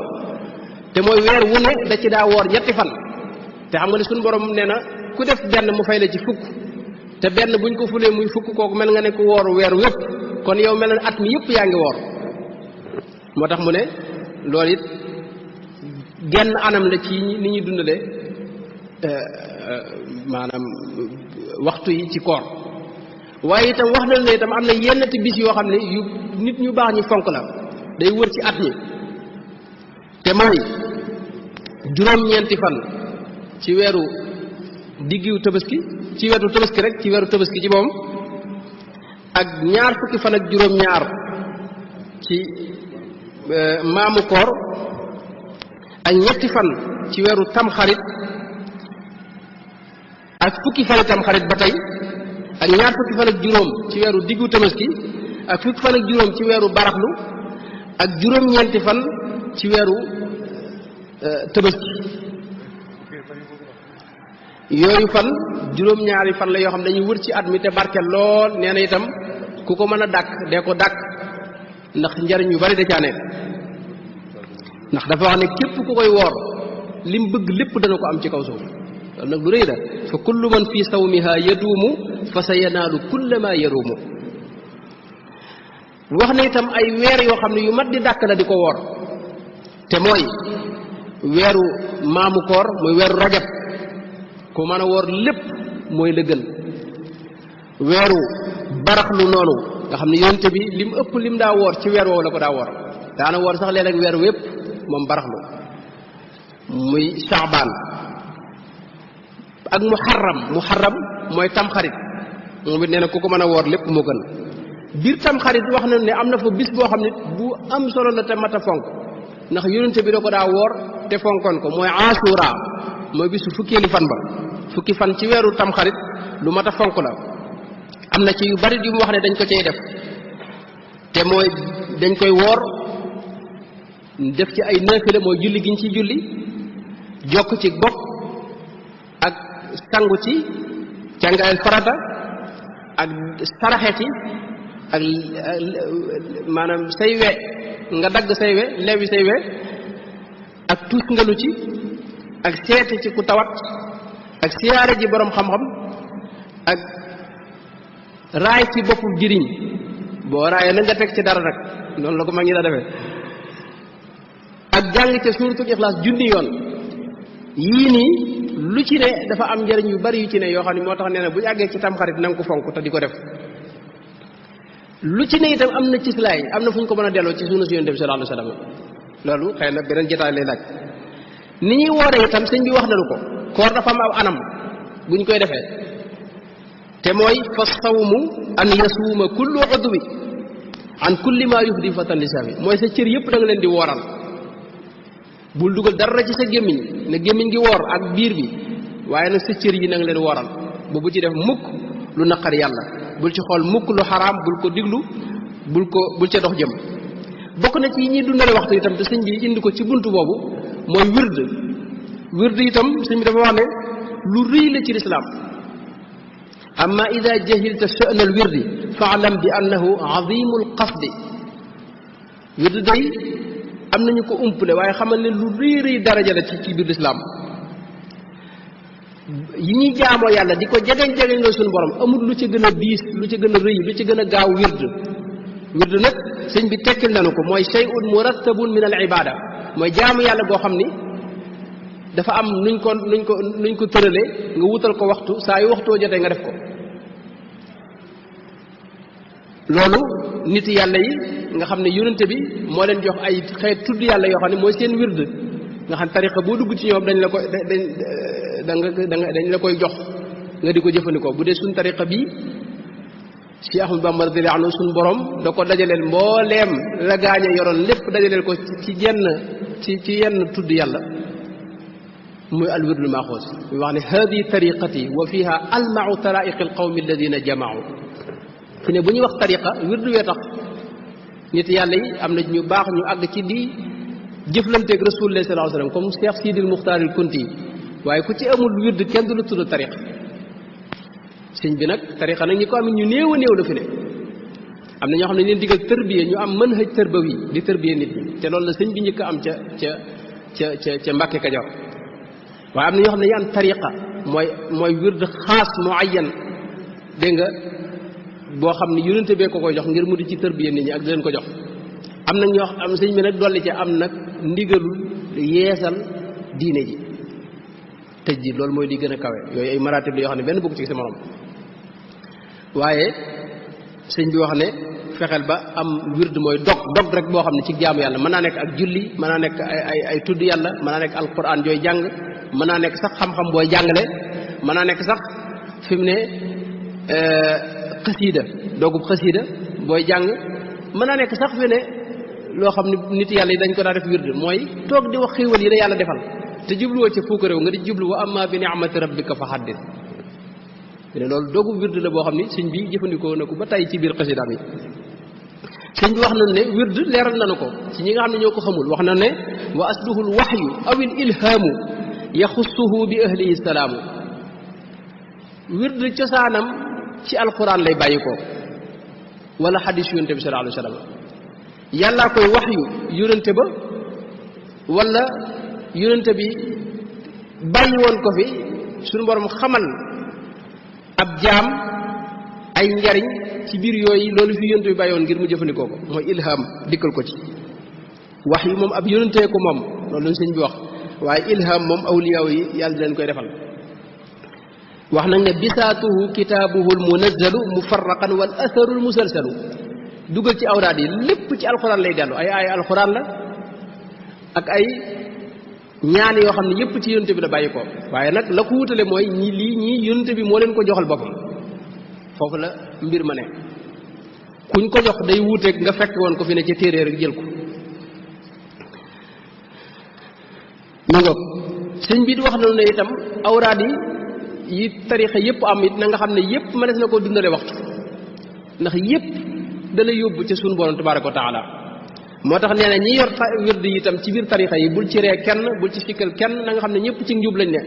te mooy weer wu ne da ci daa woor ñetti fan te xam nga ne suñu borom nee na ku def benn mu fay la ci fukk te benn buñ ko fulee muy fukk kooku mel nga ne ku woor weer wépp kon yow mel na at mi yëpp yaa ngi woor moo tax mu ne loolu it genn anam la ci ni ñuy dundale maanaam waxtu yi ci koor waaye itam wax nañ ne itam am na yennati bis yoo xam ne yu nit ñu baax ñi fonk la day wër ci at mi te mooy juróom-ñeenti fan ci weeru diggiw tabaski ci weeru tabaski rek ci weeru tabaski ci moom ak ñaar fukki fan ak juróom-ñaar ci maamu koor ak ñetti fan ci weeru tamxarit ak fukki fan tamxarit ba tey ak ñaar fukki fan ak juróom ci weeru diggu tabaski ak fukki fan ak juróom ci weeru baraxlu ak juróom-ñeenti fan ci weeru tabaski yooyu fan juróom-ñaari fan la yoo xam ne dañuy wër ci at mi te barke lool nee na itam ku ko mën a dàkk dee ko dàkk ndax njariñ yu bari da caa nekk ndax dafa wax ne képp ku koy woor lim bëgg lépp dana ko am ci kaw suuf loolu nag lu rëy la fa kullu man fi sawmiha yaduumu fa sa yanaalu kulla ma yaruumu wax ne itam ay weer yoo xam ne yu mat di dàkk la di ko woor te mooy weeru maamu koor muy weeru rajab ku mën a woor lépp mooy la gën weeru baraxlu noonu nga xam ne yonte bi lim ëpp lim daa woor ci weer woowu la ko daa woor daana woor sax léeg-léeg weer wépp moom baraxlu muy saabaan ak muharram mooy tamxarit moom it nee na ku ko mën a woor lépp moo gën biir tamxarit wax na ne am na fa bis boo xam ne bu am solo la te mat a fonk ndax yonente bi da ko daa woor te fonkoon ko mooy asura mooy bisu fukkeeli fan ba fukki fan ci weeru tamxarit lu mat a fonk la am na ci yu bari yu mu wax ne dañ ko cay def te mooy dañ koy woor def ci ay naafila mooy julli giñ ci julli jokk ci bokk ak sangu ci càngaayal farata ak saraxe ci ak maanaam say we nga dagg say we lewi say we ak tuus ngalu ci ak seeti ci ku tawat ak siyaare ji boroom xam-xam ak raay ci boppu jiriñ boo raayee na nga teg ci dara nag noonu la ko mag ñi daa defee ak jàng ca suuratul ixlaas junni yoon yii nii lu ci ne dafa am njëriñ yu bari yu ci ne yoo xam ne moo tax nee na bu ñu àggee ci tamxarit na nga ko fonk te di ko def lu ci ne itam am na ci silaay am na fu ñu ko mën a delloo ci sunna si yonent bi sallallahu alayhi wa sallam loolu xëy na beneen jotaay lay laaj ni ñuy wooree itam sëñ bi wax nañu ko koor dafa am aw anam bu ñu koy defee te mooy fa sawmu an yasuuma kullu udwi an kulli ma yufdi fatan lisami mooy sa cër yëpp da nga leen di wooral bul dugal dara ci sa gémmiñ ne gémmiñ gi woor ak biir bi waaye nag sa cër yi na nga leen wooral bu ci def mukk lu naqar yàlla bul ci xool mukk lu xaraam bul ko diglu bul ca dox jëm bokk na ci ñi dundale waxtu itam te sëñ bi indi ko ci buntu boobu mooy wird itam sëñ bi dafa wax ne lu rëy la ci lislaam amma ida jahilta sha'na al wirdi fa'lam bi annahu azimul qasdi wird day am nañu ko umpale waaye xamal ne lu rëy rëy daraja la ci biir lislaam yi ñuy jaamoo yàlla di ko jegeñ la suñu borom amul lu ci gën a diis lu ci gën a rëy lu ci gën a gaaw wird nag sëñ bi tekkil nañu ko mooy shay'un murattabun min al ibada mooy jaamu yàlla boo xam ni dafa am nuñ ko tëralee nga wutal ko waxtu saa yu waxtoo jotee nga def ko loolu nit yàlla yi nga xam ne yonente bi moo leen jox ay xeet tudd yàlla yoo xam ne mooy seen wird nga xam tariqa boo dugg ci ñoom dañ la koy jox nga di ko jëfandikoo bu dee suñ tariqa bii Cheikh Ahmadou Bamba radiyallahu anhu suñ borom da ko dajaleel mbooleem la gaañe yoroon lépp dajaleel ko ci yenn tudd yàlla muy al wirdul maaxuus muy wax ne hadihi tariqati wa fiha almau taraiqi alqawmi alladina jamaau fi ne bu ñuy wax tariqa wirdu wee tax nit yàlla yi am na ñu baax ñu àgg ci di jëflanteeg rasulullah sallallahu alayhi wasallam comme Cheikh Sidil Muxtaar al Kunti waaye ku ci amul wird kenn du la tudd tariqa sëñ bi nag tariqa nag ñi ko am ñu néew a néew la fi ne am na ñoo xam ne leen digal tërbiye ñu am manhaj tarbawi di tërbiye nit ñi te loolu la sëñ bi njëkk a am ca Mbàkke Kajoor waaye am na ñoo xam ne ñu am tariqa mooy wird xaas muayyan dégg nga boo xam ne yonente bee ko koy jox ngir mu di ci tërbiye nit ñi ak di leen ko jox am nag ñoo am sëñ bi nag dolli ci am nag ndigalul yeesal diine ji tëj ji loolu mooy di gën a kawe yooyu ay maratib la yoo xam ne benn bokk ci sa morom waaye sëñ bi wax ne fexeel ba am wird mooy dog rek boo xam ne ci jaamu yàlla mën naa nekk ak julli mën naa nekk ay tudd yàlla mën naa nekk alquran jooy jàng mën naa nekk sax xam-xam booy jàngale mën naa nekk sax fi mu ne xasiida doogub xasiida booy jàng mën naa nekk sax fi ne loo xam ne nit yàlla yi dañ ko daa def wird mooy toog di wax xéewal yi la yàlla defal te jubluwoo ca fuuka réew nga di jublu wa amma bi ni'mati rabbika fa haddith ne loolu doogub wird la boo xam ne sëñ bi jëfandikoo na ko ba tey ci biir xasiidaam yi sëñ bi wax na ne wird leeral nañu ko ci ñi nga xam ne ñoo ko xamul wax na ne wa asluhu al wahyu aw al ilhaamu yaxussuhu bi ahlihi salaamu wird cosaanam ci alquran lay bàyyi ko wala xadis yonente bi sallallahu alayhi wa sallam yàllaa koy wax yu yonente ba wala yonente bi bàyyi woon ko fi suñu borom xamal ab jaam ay njariñ ci biir yooyu loolu fi yonente bi bàyyi woon ngir mu jëfandikoo ko mooy ilham dikkal ko ci wax yu moom ab yonentee ko moom loolu lañ sëñ bi wax waaye ilham moom awliyaaw yi yàlla di leen koy defal wax nag ne bisaatuhu kitaabuhu almunazzalu mufarraqan wal atharu almusalsalu dugal ci awraad yi lépp ci alxuraan lay dellu ay alxuraan la ak ay ñaan yoo xam ne yépp ci yonente bi la bàyyi ko waaye nag la ko wutale mooy ñii yonente bi moo leen ko joxal boppam foofu la mbir ma ne kuñ ko jox day wuuteeg nga fekk woon ko fi ne ci téere rek jël ko mu ngoog sëñ bi di wax na ne itam awraad yi tarixa yépp am it na nga xam ne yépp mënees na koo dundale waxtu ndax yépp da lay yóbbu ca sunu borom tabaaraka wa taala moo tax nee na ñi yor wird yi itam ci biir tarixa yi bul ci ree kenn bul ci sikkal kenn na nga xam ne ñëpp ci njub lañ ne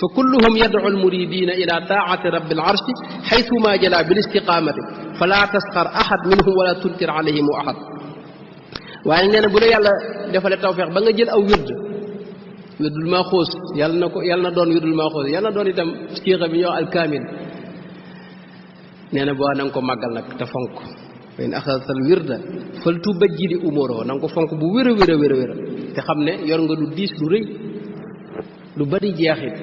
fa kulluhum yad'u almuridina ila taati rabbil arshi xaytuma jala bil istiqamati fala tasxar ahad minhum wala tunkir alayhim ahad waaye nee na bu la yàlla defale tawfeex ba nga jël aw wirdul maaxuus yàlla na doon wirdul maaxuus yàlla na doon itam siixa bi ñoo alkaamil nee na boo na nga ko màggal nag te fonk fa in axadta al wirda fal tubajjili umuroo na nga ko fonk bu wér a wér a wér a wér te xam ne yor nga lu diis lu rëy lu bari jeexit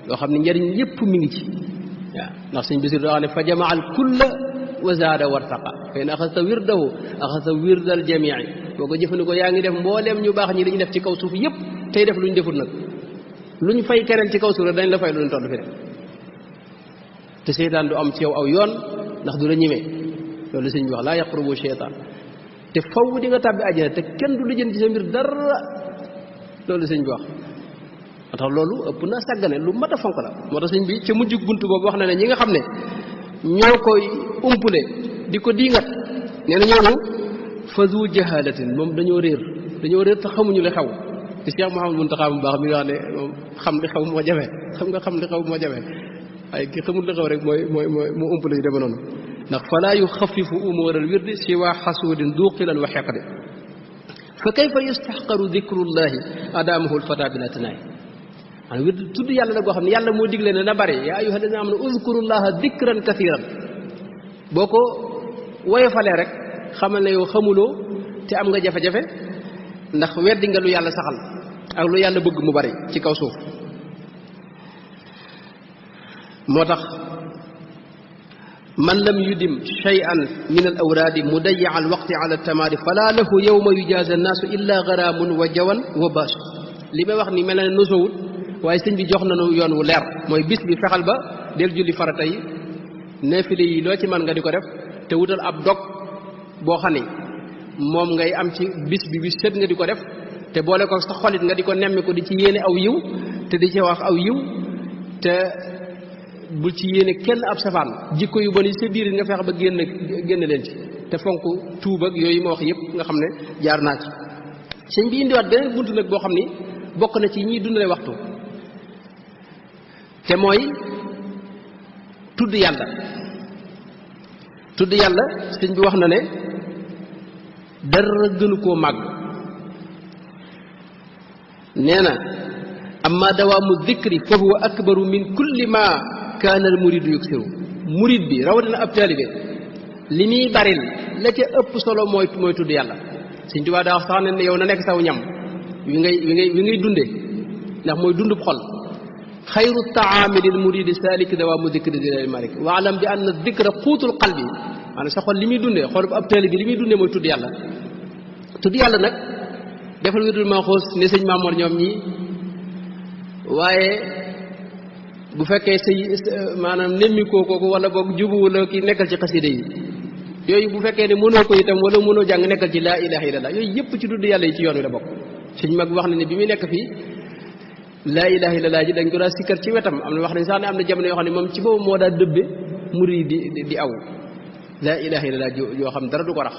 yoo xam ne njariñ yépp mi ngi ci waaw ndax sëñ Basiru daa wax ne fa jamaa al kulla wa zaada wartaqa fa in axadta wirdahu axadta wirdal jamii boo ko jëfandikoo yaa ngi def mbooleem ñu baax ñi li ñu def ci kaw suuf yépp tey def lu ñu defut nag lu ñu fay keneen ci kaw suuf rek dañ la fay lu ñu toll fi ne te seytaan du am ci yow aw yoon ndax du la ñimee loolu sëñ bi wax laa yaqrubu seytaan te faw di nga tàbbi àjjana te kenn du lijjanti ci sa mbir dara loolu sëñ bi wax moo tax loolu ëpp na sàggane lu mat a fonk la moo tax sëñ bi ca mujj buntu boobu wax na ne ñi nga xam ne ñoo koy umpule di ko diingat nee na ñooñu fazu jahalatin moom dañoo réer te xamuñu li xew te Cheikh Mouhamadou Mountakha mu baax mi nga xam ne moom xam li xew moo jafe xam li xew moo jafe waaye ki xamul li xew rek mooy moo umpale yu deme noonu ndax falaa yuxafifu umural wirdi siwa xasuudin duqilan wa xeqdi fa kayfa yustahqaru dikrullahi adaamahu lfata bila tinaay maanaam wird tudd yàlla la goo xam ne yàlla moo digle ne na bari yaa ayyuha alladina amanu uzkurullaha dikran kathiran boo ko woyofalee rek xamal ne yow xamuloo te am nga jafe-jafe ndax weddi nga lu yàlla saxal ak lu yàlla bëgg mu bari ci kaw suuf moo tax man lam yudim shay'an min al awraadi mudayya al waqti ala tamaadi fala lahu yawma yujaza annaasu illa garaamun wa jawan wa baas li may wax ni mel na ne nosowut waaye sëñ bi jox nañu yoon wu leer mooy bis bi fexal ba del julli farata yi naafile yi loo ci mën nga di ko def te wutal ab dog boo xam ne moom ngay am ci bis bi bis set nga di ko def te boole ko sa xolit nga di ko nemmi ko di ci yéene aw yiw te di ci wax aw yiw te bul ci yéene kenn ab safaan jikko yu bon yi sa biir nga fexe ba génn leen ci te fonk tuub ak yooyu ma wax yëpp nga xam ne jaar naa ci sëñ bi indiwaat beneen buntu nag boo xam ni bokk na ci ñiy dundale waxtu te mooy tudd yàlla sëñ bi wax na ne dara gënu koo màgg nee na amma dawaamu dikri fa huwa akbaru min kulli ma kaana al muridu yuksiru murid bi rawatina ab taalibe li muy baril la ca ëpp solo mooy tudd yàlla Sëñ Tuubaa daa wax sax ne yow na nekk saw ñam wi ngay dunde ndax mooy dundub xol xayru taami lil muridi salik dawaamu dikri dilal malik wa alam bi anna dikra xuutul qalbi maanaam sa xol li muy dundee xol bu ab taalibe li muy dundee mooy tudd yàlla nag defal wirdul Maxuus ne sëñ Maamoor ñoom ñi waaye bu fekkee say maanaam nemmikoo kooku wala boog jubuwu la ki nekkal ci xasida yi yooyu bu fekkee ne mënoo ko itam wala mënoo jàng nekkal ci laa ilaha illallah yooyu yëpp ci tudd yàlla yi ci yoon wi la bokk suñ mag wax na ne bi muy nekk fii laa ilaha illallah ji dañ ko daa sikkar ci wetam am na wax nañ sax ne am na jamono yoo xam ne moom ci boobu moo daa dëbbe murid di aw laa ilaha illallah yoo xam dara du ko rax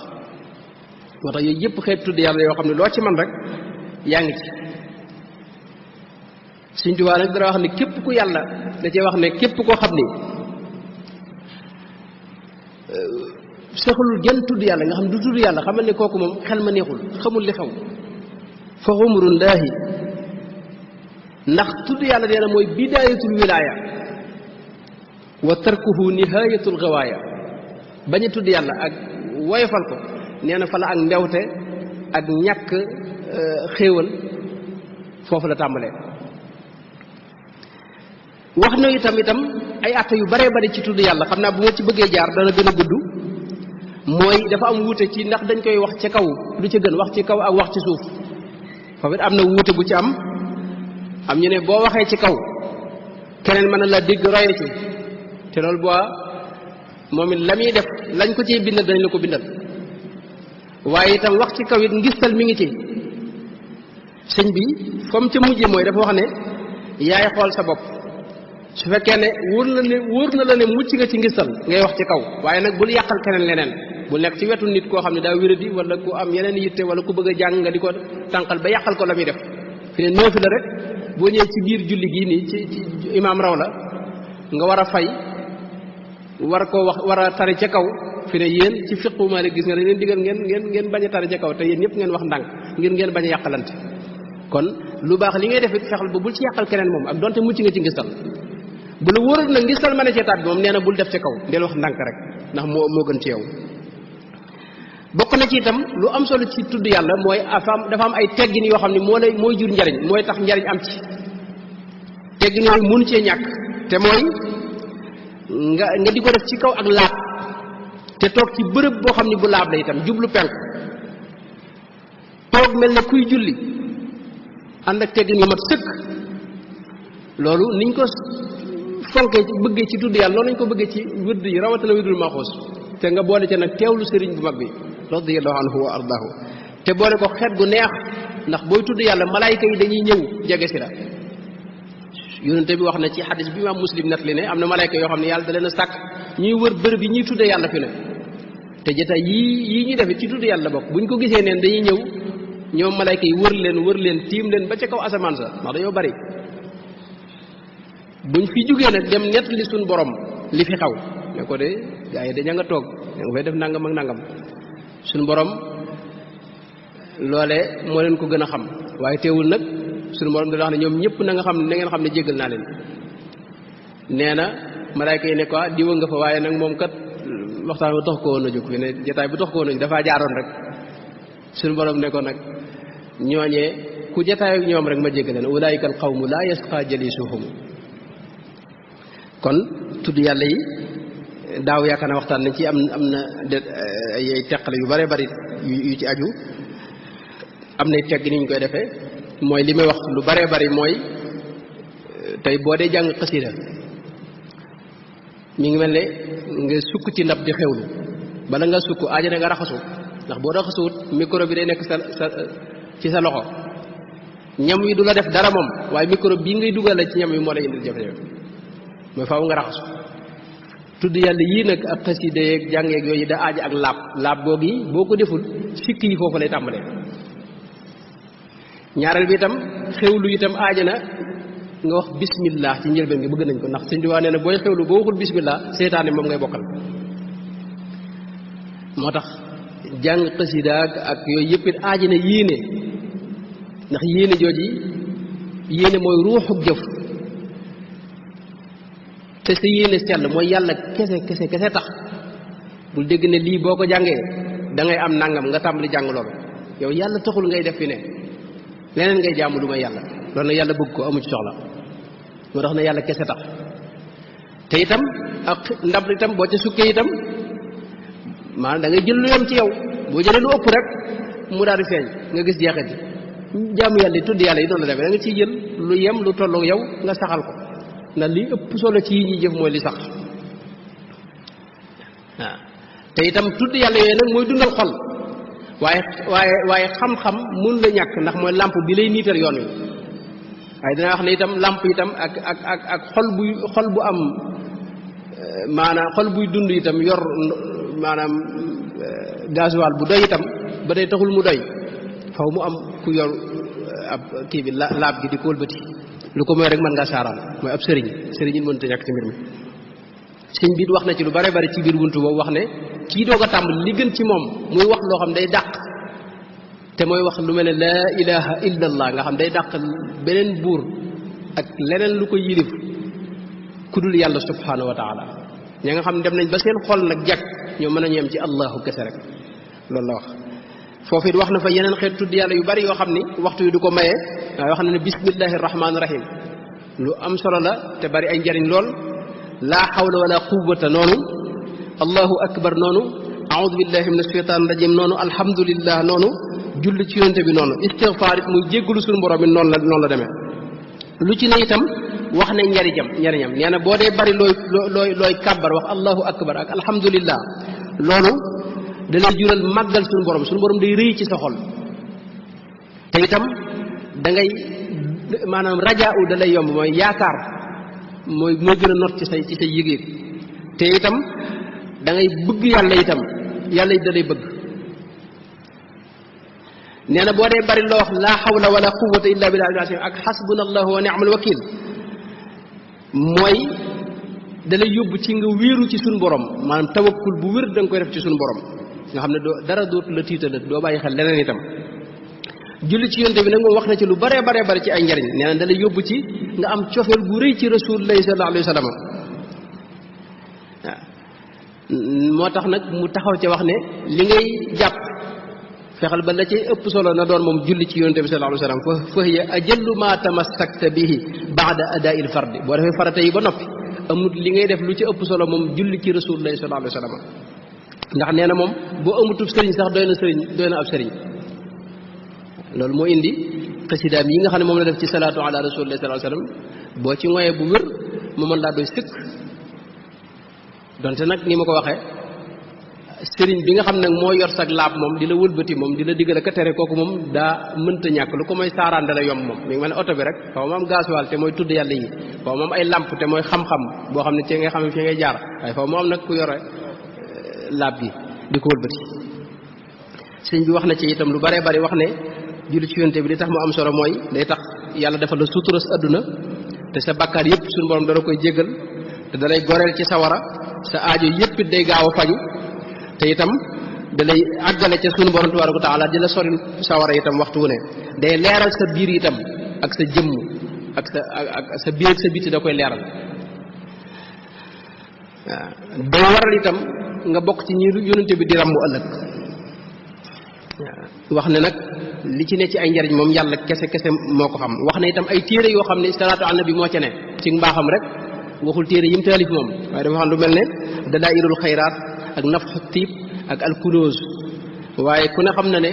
moo tax yooyu yëpp xeet tudd yàlla yoo xam ne loo ci man rek yaa ngi ci Sëñ Tuubaa nag dara wax ne képp ku yàlla da cee wax ne képp koo xam ni saxalul genn tudd yàlla nga xam du tudd yàlla xamal ne kooku moom xel ma neexul xamul li xew fa xumrullaahi ndax tudd yàlla nee na mooy bidaayatul wilaaya wa tarkuhu nihaayatul gawaaya bañ a tudd yàlla ak woyofal ko nee na fa la ak mbewte ak ñàkk xéewal foofu la tàmbalee wax na itam ay atte yu baree bari ci tudd yàlla xam naa bu ma ci bëggee jaar dana gën a gudd mooy dafa am wuute ci ndax dañ koy wax ci kaw lu ci gën wax ci kaw ak wax ci suuf foofu it am na wuute bu ci am ñu ne boo waxee ci kaw keneen mën na la dégg roye ci te loolu boo moom it la muy def lañ ko ciy bindal dañ la ko bindal waaye itam wax ci kaw it ngistal mi ngi ci sëñ bi comme ca mujje mooy dafa wax ne yaay xool sa bopp su fekkee ne wóor na la ne mucc nga ci ngistal ngay wax ci kaw waaye nag bul yàqal keneen leneen bul nekk ci wetu nit koo xam ne daa wéradi wala ku am yeneen yitte wala ku bëgg a jàng nga di ko tànqal ba yàqal ko la muy def fi ne noofi la rek boo ñëwee ci biir julli gii nii ci imaam raw la nga war a fay war koo wax war a tari ca kaw fi ne yéen ci fiqu Maalik gis nga ne leen digal ngeen bañ a tari ca kaw te yéen ñëpp ngeen wax ndànk ngeen bañ a yàqalante kon lu baax li ngay def it fexal ba bul ci yàqal keneen moom ak donte mucc nga ci ngistal bu la wóorul nag ngistal mën a cee taat bi moom nee na bul def ca kaw del wax ndànk rek ndax moo gën ci yow bokk na ci itam lu am solo ci tudd yàlla mooy dafa am ay teggin yoo xam ne mooy jur njariñ mooy tax njariñ am ci teggin yooyu mënu cee ñàkk te mooy nga di ko def ci kaw ak laab te toog ci bërëb boo xam ne bu laab la itam jublu penk toog mel ne kuy julli ànd ak teggin yu mat sëkk loolu niñ ko fonkee ci bëggee ci tudd yàlla loolu lañ ko bëggee ci wird yi rawatina wirdul Maxuus te nga boole ca nag teewlu sëriñ bu mag bi radiyallahu anhu wa ardaahu te boole ko xeet gu neex ndax booy tudd yàlla malaayka yi dañuy ñëw jege si la yonente bi wax na ci xadis bi imaam Muslim nat li ne am na malaayka yoo xam ne yàlla da leen a sàkk ñuy wër bërëb yi ñuy tuddee yàlla fi ne te jotaay yii ñuy def ci tudd yàlla bokk buñ ko gisee neen dañuy ñëw ñoom malaayka yi wër leen tiim leen ba ca kaw asamaan sa ndax dañoo bari buñ fi jógee nag dem nett li suñ borom li fi xaw ne ko de gaa yi daña nga toog da nga fay def nangam ak nangam suñ borom loole moo leen ko gën a xam waaye teewul nag suñu borom dana wax ne ñoom ñëpp na ngeen xam ne jéggal naa leen nee na malaayka yi ne ko diwa nga fa waaye nag moom kat waxtaan bu tax ko woon a jóg fi ne jotaay bu tax ko woon a jóg dafaa jaaroon rek suñu borom ne ko nag ñooñee ku jotaay ak ñoom rek ma jéggal leen ulaayika al qawmu laa yasqa jalisuhum kon tudd yàlla yi daaw yaakaar naa waxtaan nañ ci am na ay teqale yu bare bari yu ci aju am nay tegg ni ñu koy defee mooy li may wax lu bare bari mooy tey boo dee jàng xasida mi ngi mel ne nga sukk ci ndab di xewlu bala nga sukk aajana nga raxasu ndax boo raxasuwut micro bi day nekk ci sa loxo ñam wi du la def dara moom waaye micro bii ngay dugal ci ñam wi moo lay indil jafe-jafe mooy faaw nga raxasu tudd yàlla yii nag ak xasida yeeg jàngeeg yooyu da aaja ak laab googu yi boo ko deful sikk yi foofu lay tàmbalee ñaareel bi itam xewlu itam aaja na nga wax bismillah ci njëlbeen gi bëgg nañ ko ndax sëñ Tuubaa nee na booy xewlu boo waxul bismillah seytaane moom ngay bokkal moo tax jàng xasida ak yooyu yëpp it aaja na yéene ndax yéene jooji yéene mooy ruuxuk jëf te sa yéene sell mooy yàlla kese tax bul dégg ne lii boo ko jàngee da ngay am nangam nga tàmbali jàng loolu yow yàlla taxul ngay def fi ne leneen ngay jaamu lu may yàlla loolu nag yàlla bëgg ko amu ci soxla moo tax na yàlla kese tax te itam ak ndab itam boo ca sukkee itam maanaam da ngay jël lu yem ci yow boo jëlee lu ëpp rek mu daal di feeñ nga gis jeexit yi jaamu yàlla yi tudd yàlla yi noonu la demee da nga ciy jël lu yem lu tolloog yow nga saxal ko ndax li ëpp solo ci yi ñuy jëf mooy li sax waaw te itam tudd yàlla yooyu nag mooy dundal xol waaye xam-xam mun la ñàkk ndax mooy làmp bi lay niital yoon wi waaye dinaa wax ne itam làmp itam ak xol bu am maanaam xol buy dund itam yor maanaam gasoil bu doy itam ba day taxul mu doy faw mu am ku yor ab kii bi laab gi di ko wëlbati lu ko mooy rek mën ngaa saaraan mooy ab sëriñ yi mënut a ñàkk ci mbir mi sëñ bi wax na ci lu bare bari ci biir buntu boobu wax ne kii doog a tàmbali li gën ci moom muy wax loo xam day dàq te mooy wax lu mel ne laa ilaha illa allah nga xam day dàq beneen buur ak leneen lu ko yilif ku dul yàlla subhanahu wa taala ña nga xam ne dem nañ ba seen xol nag jàkk ñoo mën a ñeem ci allahu kese rek loolu la wax foofu it wax na fa yeneen xeet tudd yàlla yu bari yoo xam ni waxtu yu du ko maye waaye wax na ne bismillahi rahmaani rahim lu am solo la te bari ay njariñ lool laa hawla wala quwwata noonu allahu akbar noonu a'udhu billahi minash shaitanir rajim noonu alhamdulillah noonu julli ci yonte bi noonu istighfar it muy jéggalu suñu borom bi noonu la demee lu ci ne itam wax ne njariñam nee na boo dee bari looy kàbbar wax allahu akbar ak alhamdulillah loolu dalay jural màggal suñu borom day rëy ci sa xol te itam da ngay maanaam rajaa u da lay yomb mooy yaakaar mooy gën a not ci say yëg-yëg te itam da ngay bëgg yàlla itam yàlla da lay bëgg nee na boo dee bari loo wax laa hawla wala quwwata illa billahi ak xasbunallahu wa ni'mal wakil mooy dalay yóbbu ci nga wéeru ci suñu borom maanaam tawakkul bu wér da nga koy def ci suñu borom nga xam ne dara dootu la tiital doo bàyyi xel leneen itam julli ci yonte bi nag moom wax na ci lu bare bari ci ay njariñ nee na dalay yóbbu ci nga am cofeel gu rëy ci rasulullahi sallallahu alayhi wa sallam waaw moo tax nag mu taxaw ca wax ne li ngay jàpp fexeel ba la cay ëpp solo na doon moom julli ci yonte bi sallallahu alayhi wa sallam fa hiya ajallu ma tamassakta bihi ba'da ada'il fardi boo defee farata yi ba noppi amut li ngay def lu ci ëpp solo moom julli ci rasulullahi sallallahu alayhi wa sallam ndax nee na moom boo amutub sëriñ sax doy na ab sëriñ loolu moo indi xasidaam yi nga xam ne moom la def ci salaatu ala rasulillahi sallallahu alayhi wasallam boo ci ngoyee bu wér mu mën laa doy sëkk donte nag ni ma ko waxee sëriñ bi nga xam nag moo yor sag laab moom di la wëlbati moom di la digal ak a tere kooku moom daa mënta ñàkk lu ko mooy saaraan da la yomb moom mi ngi mel ne oto bi rek faaw mu am gasoil te mooy tudd yàlla yi faaw mu am ay lamp te mooy xam-xam boo xam ne ci nga xam ne fi ngay jaar waaye faaw mu am nag ku yore laab gi di ko wëlbati sëriñ bi wax na ci itam lu bare bari wax ne julli ci yonte bi li tax mu am solo mooy day tax yàlla defal la suturas adduna te sa bakkaar yépp suñu borom dana koy jéggal te dalay goreel ci sawara sa aajo yépp it day gaaw a faju te itam dalay àggale ca suñu borom tabaaraka wa taala di la sori sawara itam waxtu wu ne day leeral sa biir itam ak sa jëmm ak sa biir ak sa biti da koy leeral waaw day waral itam nga bokk ci ñi yonente bi di ràmbu ëllëg wax ne nag li ci ne ci ay njariñ moom yàlla kese moo ko xam wax na itam ay téere yoo xam ne salaatu ala nabi moo ca ne ci mbaaxam rek waxul téere yim taalif moom waaye dafa xam lu mel ne dalailul xayraat ak nafxu tiib ak alkunoos waaye ku ne xam na ne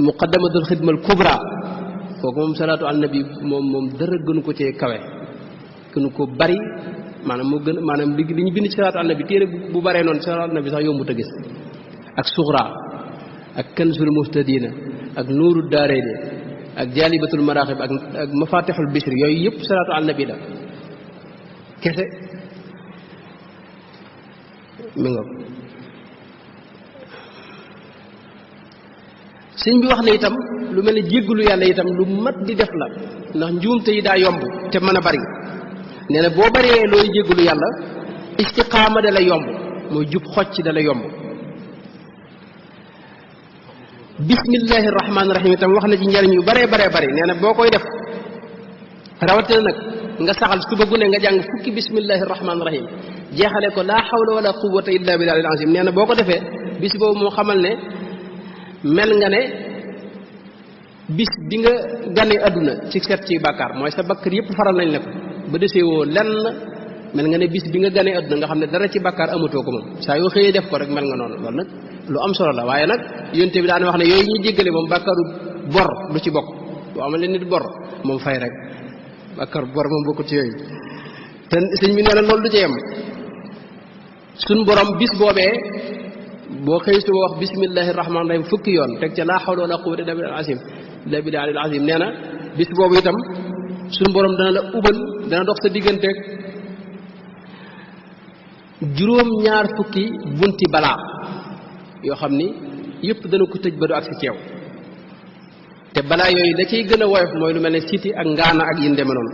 muqaddamatul xidmal kubra kooku moom salaatu ala nabi moom dara gënu ko cee kawe gënu ko bari maanaam li ñu bind ci salaatu ala nabi téere bu baree noonu salaatu ala nabi sax yombut a gis ak suxra ak kanzul muhtadina ak nuuru daarayni ak jaalibatul maraaxib ak mafatixul bishri yooyu yëpp salaatu ala nabi la kese mi nga sëñ bi wax ne itam lu mel ne jéggalu yàlla itam lu mat di def la ndax njuumte yi daa yomb te mën a bari nee na boo baree looy jéggalu yàlla istiqaama da la yomb mooy jub xocc da la yomb bismillahi rahmaani rahim itam wax na ci njariñ yu baree bari nee na boo koy def rawatina nag nga saxal suba gu ne nga jàng fukki bismillahi rahmaani rahim jeexale ko laa xawla wala quwwata illa billahi al-azim nee na boo ko defee bis boobu moo xamal ne mel nga ne bis bi nga gane àdduna ci set ci bàkkaar mooy sa bakkar yépp faral nañ la ko ba desee woo lenn mel nga ne bis bi nga gane àdduna nga xam ne dara ci bàkkaar amatoo ko moom saa yoo xëyee def ko rek mel nga noonu loolu nag lu am solo la waaye nag yonte bi daan wax ne yooyu ñuy jéggale moom bàkkaaru bor du ci bokk boo amal leen nit bor moom fay rek bàkkaaru bor moom bokkut ci yooyu te sëñ bi nee na loolu du ci yem suñ borom bis boobee boo xëy suba wax bismillahi rahmaani rahim fukki yoon teg ca laa hawla wala quwwata illa billahi al azim nee na bis boobu itam suñu borom dana la ubal dana dox sa digganteeg juróom-ñaar fukki bunti balaa yoo xam ni yëpp dana ko tëj ba du ak si ceew te balaa yooyu da ciy gën a woyof mooy lu mel ne siti ak ngaana ak yin deme noonu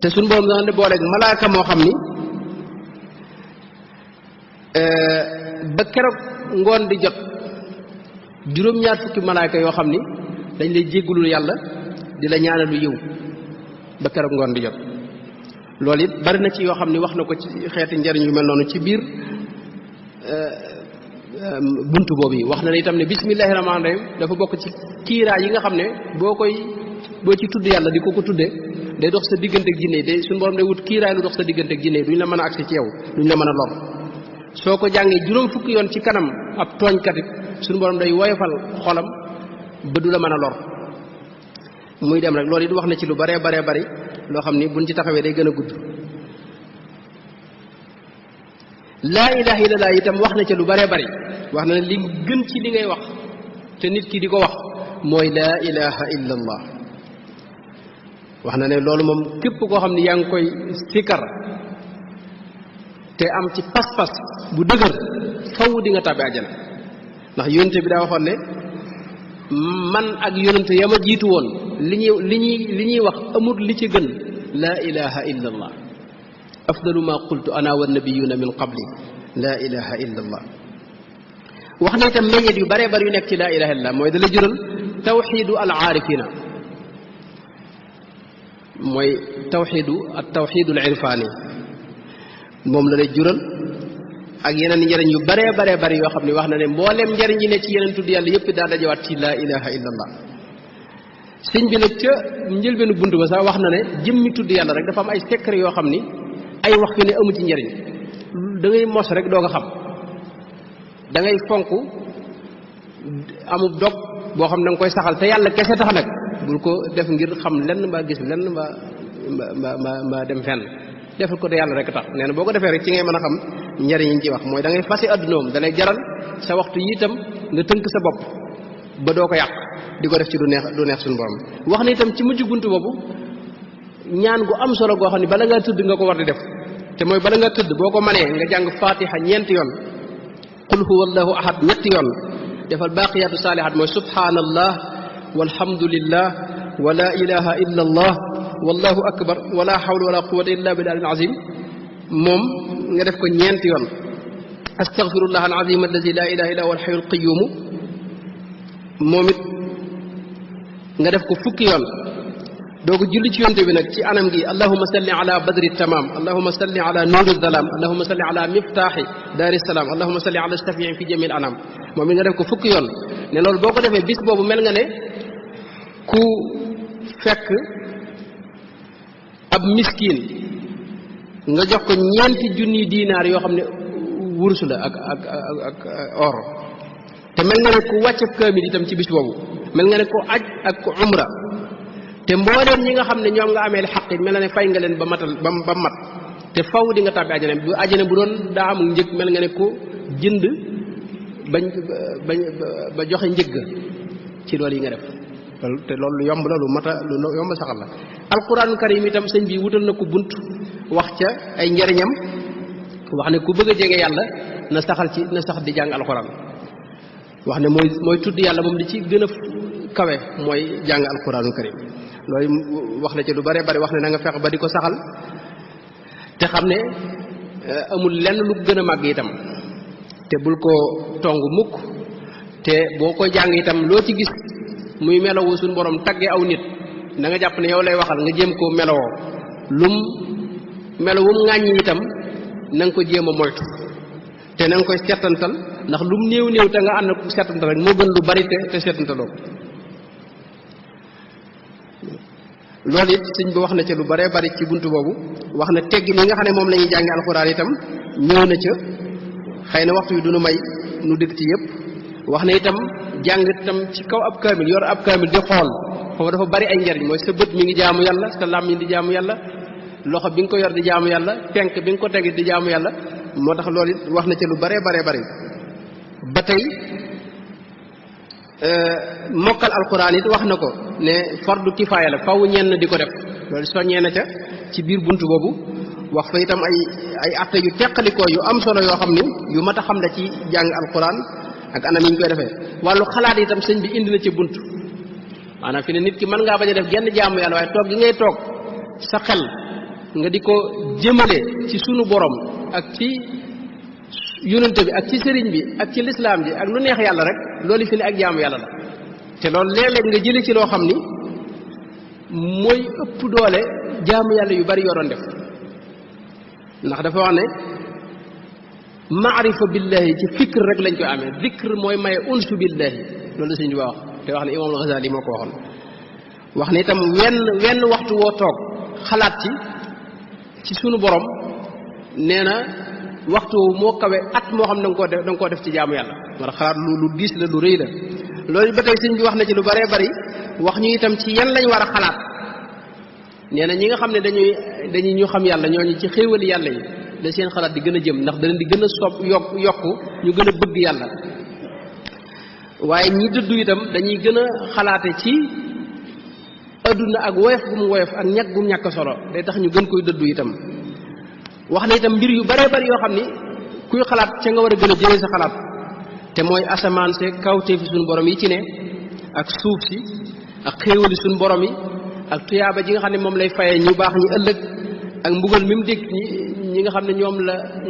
te suñu borom dana de booleeg malaaka moo xam ni ba keroog ngoon di jot juróom-ñaar fukki malaaka yoo xam ni dañ lay jéggulul yàlla di la ñaanalu yiw ba keroog ngoon di jot loolu it bari na ci yoo xam ni wax na ko ci xeeti njariñ yu mel noonu ci biir buntu boobu yi wax na ne itam ne bismillahi rahmaani rahim dafa bokk ci kiiraay yi nga xam ne boo ci tudd yàlla di ko tuddee day dox sa diggante ak jinne yi day suñu borom day wut kiiraay lu dox sa diggante ak jinne yi duñ la mën a agsi ci yow duñ la mën a lor soo ko jàngee juróom fukki yoon ci kanam ab tooñkat it suñu borom day woyofal xolam ba du la mën a lor muy dem rek loolu it wax na ci lu baree bari loo xam ni buñ ci taxawee day gën a gudd laa ilaha illallah itam wax na ca lu baree bari wax na ne li gën ci li ngay wax te nit ki di ko wax mooy laa ilaha illallah wax na ne loolu moom képp koo xam ni yaa ngi koy sikar te am ci pas-pas bu dëgër faw di nga tàbbi àjjana ndax yonente bi daa waxoon ne man ak yonente ya ma jiitu woon li ñuy wax amul li ci gën laa ilaha illa allah afdalu ma qultu ana wa nabiyuna min qabli laa ilaha illa allah wax na itam meññet yu baree bari yu nekk ci laa ilaha illa allah mooy da lay jural tawxidu al aarifina mooy tawxidu al irfani moom la lay jural ak yeneen njariñ yu baree bari yoo xam ne wax na ne mboolem njariñ yi ne ci yeneen tudd yàlla yëpp daa dajawaat ci laa ilaha illa allah sëñ bi nag ca njëlbeenu bunt ba sax wax na ne jëmmi tudd yàlla rek dafa am ay secret yoo xam ni ay wax yu ne amu ci njariñ da ngay mos rek doo ko xam da ngay fonk amub dog boo xam ne da nga koy saxal te yàlla kese tax nag bul ko def ngir xam lenn mbaa gis lenn mbaa dem fenn defal ko te yàlla rek tax nee na boo ko defee rek ci ngay mën a xam njariñ yi ñu ci wax mooy da ngay fase addunoom da lay jaral sa waxtu yi itam nga tënk sa bopp ba doo ko yàq di ko def ci du neex suñu borom wax na itam ci mujj bunt boobu ñaan gu am solo goo xam ne bala ngaa tëdd nga ko war di def te mooy bala nga tëdd boo ko manee nga jàng fatiha ñeenti yoon qul huwa allahu ahad ñetti yoon defal baqiyatu saalihat mooy subhanallah walhamdulillah wa la ilaha illa allah wallahu akbar wala hawla wala quwwata illa billahi al-azim moom nga def ko ñeenti yoon astaghfirullah al-azim allazi la ilaha illa huwa al-hayyul qayyum moom it nga def ko fukki yoon doo ko julli ci yonte bi nag ci anam gi allahuma salli ala badri tamam allahuma salli ala nuuri dalam allahuma salli ala miftaaxi daari salaam allahuma salli ala shafii fi jamil anam moom it nga def ko fukki yoon ne loolu boo ko defee bis boobu mel nga ne ku fekk ab miskin nga jox ko 4 junniy diinaar yoo xam ne wurus la ak or te mel nga ne ku wàcc kaamil itam ci bis boobu mel nga ne ku aj ak ku umra te mbooleem ñi nga xam ne ñoom nga amee xaq it mel na ne fay nga leen ba matal ba mat te faw di nga tàbbi ajjana bu doon daa amul njëg mel nga ne ku jënd ba joxe njëg ci loolu yi nga def te loolu yomb la lu yomb saxal la alquran karim itam sëñ bi wutal na ko bunt wax ca ay njariñam wax ne ku bëgg a jege yàlla na sax di jàng alquran wax ne mooy tudd yàlla moom li ci gën a kawe mooy jàng alquranul karim loolu wax na ci lu bare bari wax ne na nga fex ba di ko saxal te xam ne amul lenn lu gën a màgg itam te bul ko tong mukk te boo koy jàng itam loo ci gis muy melowoo suñu borom tagge aw nit na nga jàpp ne yow lay waxal nga jéem koo melowoo melowum ŋàññi itam na nga ko jéem a moytu te na nga koy settantal ndax lum néew te nga ànd ko settantal rek moo gën lu bari te settantaloo loolu it sëñ bi wax na ca lu bare bari ci buntu boobu wax na tegg ni nga xam ne moom la ñuy jàngi alxuraan itam ñëw na ca xëy na waxtu wi du nu may nu dëkk ci yëpp wax na itam jàng itam ci kaw ab kaamil yor ab kaamil di xool foofu dafa bari ay njariñ mooy sa bët mi ngi jaamu yàlla sa làmmiñ di jaamu yàlla loxo bi nga ko yor di jaamu yàlla tenk bi nga ko teg di jaamu yàlla moo tax loolu it wax na ca lu bare bari ba tey mokkal alquran it wax na ko ne fardu kifaaya la faw ñenn di ko def loolu soññee na ca ci biir buntu boobu wax fa itam ay atte yu teqalikoo yu am solo yoo xam ni yu mat a xam la ci jàng alquran ak anam yi ñu koy defee wàllu xalaat itam sëñ bi indi na ci bunt maanaam fi ne nit ki mën ngaa bañ a def genn jaamu yàlla waaye toog gi ngay toog sa xel nga di ko jëmale ci sunu borom ak ci yonente bi ak ci sëriñ bi ak ci lislaam ji ak lu neex yàlla rek loolu fi ne ak jaamu yàlla la te loolu léeg-léeg nga jële ci loo xam ni mooy ëpp doole jaamu yàlla yu bari yoo doon def ndax dafa wax ne maarifa billahi ci fikr rek lañ koy amee zikr mooy maye unsu billahi loolu sëñ bi wax te wax ne imaam al-Ghazali moo ko waxoon wax ne itam wenn waxtu woo toog xalaat ci sunu borom nee na waxtu moo kawe at moo xam da nga koo def ci jaamu yàlla war a xalaat lu diis la lu rëy la loolu ba tey sëñ bi wax na ci lu baree bari wax ñu itam ci yan lañ war a xalaat nee na ñi nga xam ne dañuy ñu xam yàlla ñooñu ci xéewali yàlla yi da seen xalaat di gën a jëm ndax da leen di gën a yokku ñu gën a bëgg yàlla waaye ñi dëddu itam dañuy gën a xalaate ci adduna ak woyof gu mu woyof ak ñàkk gu mu ñàkk solo day tax ñu gën koy dëddu itam wax na itam mbir yu bare bari yoo xam ni kuy xalaat ca nga war a gën a jëlee sa xalaat te mooy asamaan see kawteefi suñu borom yi ci ne ak suuf si ak xéewali suñu borom yi ak tuyaaba ji nga xam ne moom lay fayee ñu baax ñi ëllëg ak mbugal mi mu dégg ñi nga xam ne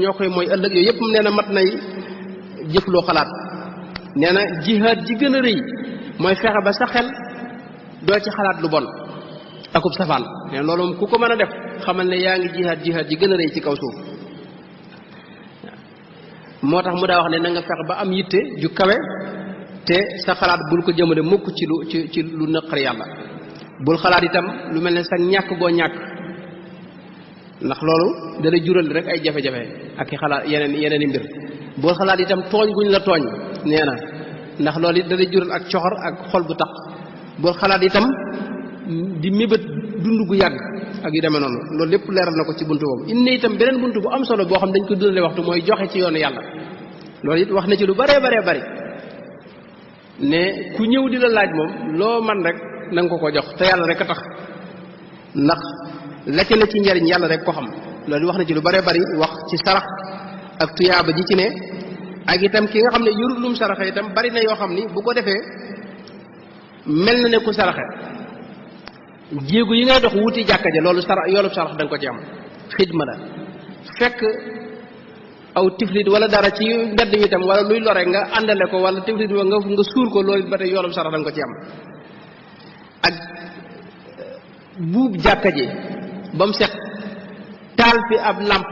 ñoo koy mooy ëllëg yooyu yëpp nee na mat nay jëfloo xalaat nee na jihaad ji gën a rëy mooy fexe ba sa xel doo ci xalaat lu bon akub safaan nee na loolu moom ku ko mën a def xamal ne yaa ngi jihaad ji gën a rëy ci kaw suuf moo tax mu daa wax ne na nga fexe ba am yitte ju kawe te sa xalaat bul ko jëmale mukk ci lu naqar yàlla bul xalaat itam lu mel ne sa ñàkk goo ñàkk ndax loolu dalay jural rek ay jafe-jafe ak i xalaat yeneen i mbir bul xalaat itam tooñ guñ la tooñ nee na ndax loolu it dalay jural ak coxor ak xol bu tax bul xalaat itam di mébét dund gu yàgg ak yu demee noonu loolu lépp leeral na ko ci buntu boobu indi itam beneen buntu bu am solo boo xam dañ ko dundale waxtu mooy joxe ci yoonu yàlla loolu it wax na ci lu baree bari ne ku ñëw di la laaj moom loo man rek na nga ko jox te yàlla rek a tax ndax la ca ne ci njariñ yàlla rek ko xam loolu wax na ci lu bare bari wax ci sarax ak tuyaaba ji ci ne ak itam ki nga xam ne yorul lum saraxe itam bari na yoo xam ni bu ko defee mel na ne ku saraxe jéegu yi ngay dox wuti jàkka ja loolu yoolub sarax da nga ko ci am xidma la fekk aw tiflit wala dara ci mbedd mi itam wala luy lore nga àndale ko wala tiflit wa nga suur ko loolu ba tey yoolub sarax da nga ko ci am buub jàkka ji ba mu set taal fi ab làmp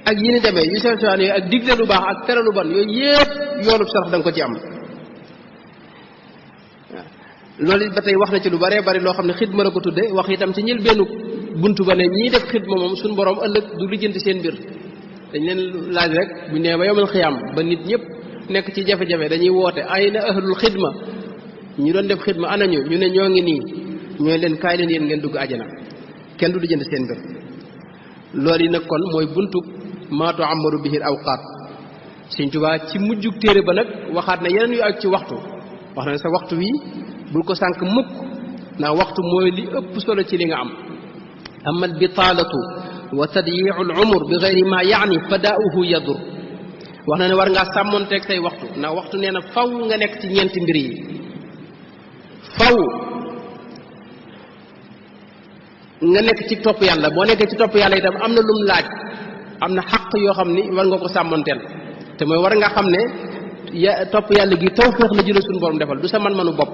ak yi ni demee yu sew sewaan yooyu ak digle lu baax ak tere lu bon yooyu yépp yoolub sarax da nga ko ci am loolu ba tey wax na ci lu baree bari loo xam ne xidma la ko tudde wax itam ci ñil benn buntu ba ne ñii def xidma moom suñu borom ëllëg du lijjanti seen mbir dañ leen laaj rek bu nee ba yowmal xiyaam ba nit ñëpp nekk ci jafe-jafe dañuy woote ay na ahlul xidma ñu doon def xidma anañu ñu ne ñoo ngi nii ñooy leen kaay leen yéen ngeen dugg àjjana kenn du lijjanti seen mbir loolu yi nag kon mooy buntu maa tu'ammaru bihi al-awqaat Sëñ Tuubaa ci mujjug téere ba nag waxaat na yeneen yu ak ci waxtu wax na ne sa waxtu wi bul ko sànk mukk ndax waxtu mooy li ëpp solo ci li nga am amma al-bitaalatu wa tadyi'u al-umr bi ghayri ma yaani fadaa'uhu yadur wax na ne war ngaa sàmmonteeg say waxtu ndax waxtu nee na faw nga nekk ci ñeenti mbir yi faw nga nekk ci topp yàlla boo nekkee ci topp yàlla itam am na lum laaj am na xaq yoo xam ni war nga ko sàmmonteel te mooy war nga xam ne topp yàlla gi tawfeex la jëlee suñu borom defal du sa man-manu bopp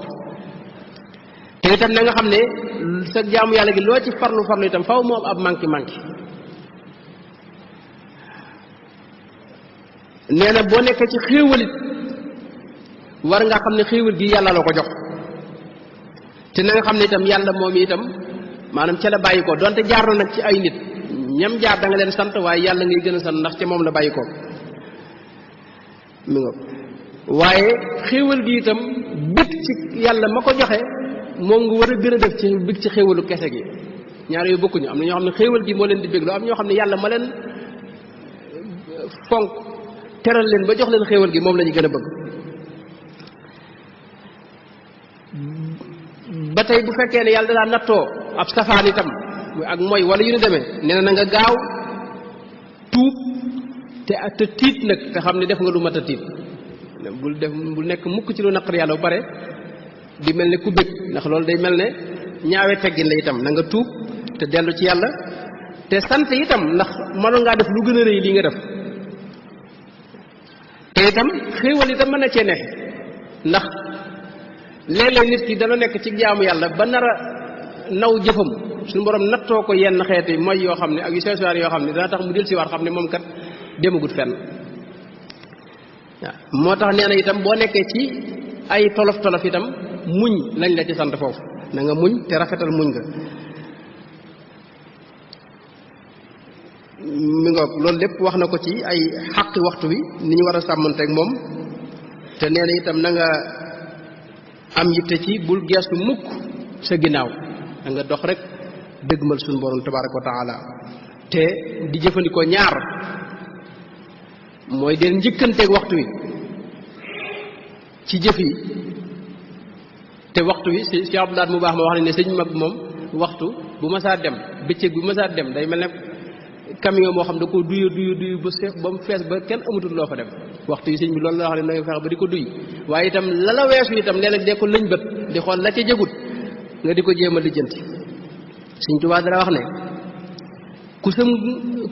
te itam na nga xam ne sa jaamu yàlla gi loo ci farlu farlu itam faw moom ab manki nee na boo nekkee ci xéewalit war nga xam ne xéewal gi yàlla la ko jox te na nga xam ne itam yàlla moom itam maanaam ca la bàyyi ko donte jaar na nag ci ay nit ñam jaar da nga leen sant waaye yàlla ngay gën a sant ndax ca moom la bàyyi ko mi nga waaye xéewal gi itam bëgg ci yàlla ma ko joxe moom nga war a gën a def ci bëgg ci xéewalu kese gi ñaar yooyu bokkuñu am na ñoo xam ne xéewal gi moo leen di bégloo am ñoo xam ne yàlla ma leen fonk teral leen ba jox leen xéewal gi moom la ñu gën a bëgg ba tey bu fekkee ne yàlla daa nattoo ab safaan itam ak mooy wala yu ñu demee nee na nga gaaw tuub te tiit nag te xam ne def nga lu mat a tiit bul nekk mukk ci lu naqar yàlla bu pare di mel ne ku bëgg ndax loolu day mel ne ñaawe teggin la itam na nga tuub te dellu ci yàlla te sant itam ndax mënoon ngaa def lu gën a rëy lii nga def te itam xéewal itam mën na cee nekk ndax léeg-léeg nit ki dana nekk ci jaamu yàlla ba nar a naw jëfam suñu borom nattoo ko yenn xeeti mooy yoo xam ne ak yu seesuwaar yoo xam ne dana tax mu del si waat xam ne moom kat demagut fenn waaw moo tax nee na itam boo nekkee ci ay tolof tolof itam muñ lañ la ci sant foofu na nga muñ te rafetal muñ nga mi ngoog loolu lépp wax na ko ci ay xaqi waxtu wi ni ñu war a sàmmanteeg moom te nee na itam na nga am yitte ci bul geestu mukk sa ginnaaw da nga dox rek dëgmal suñu borom tabaaraka wa taala te di jëfandikoo ñaar mooy del njëkkanteeg waxtu wi ci jëf yi te waxtu wi si Abdoulaye mu baax ma wax ne sëñ mag moom waxtu bu ma saa dem bëccëg bu ma saa dem day mel ne camion moo xam da ko duyu ba mu fees ba kenn amatul loo fa dem waxtu yi sëñ bi loolu la wax ne na nga fexe ba di ko duy waaye itam la la weesu itam léeg-léeg dee ko lëñ bët di xool la ca jëgut nga di ko jéem a lijjanti Sëñ Tuubaa dara wax ne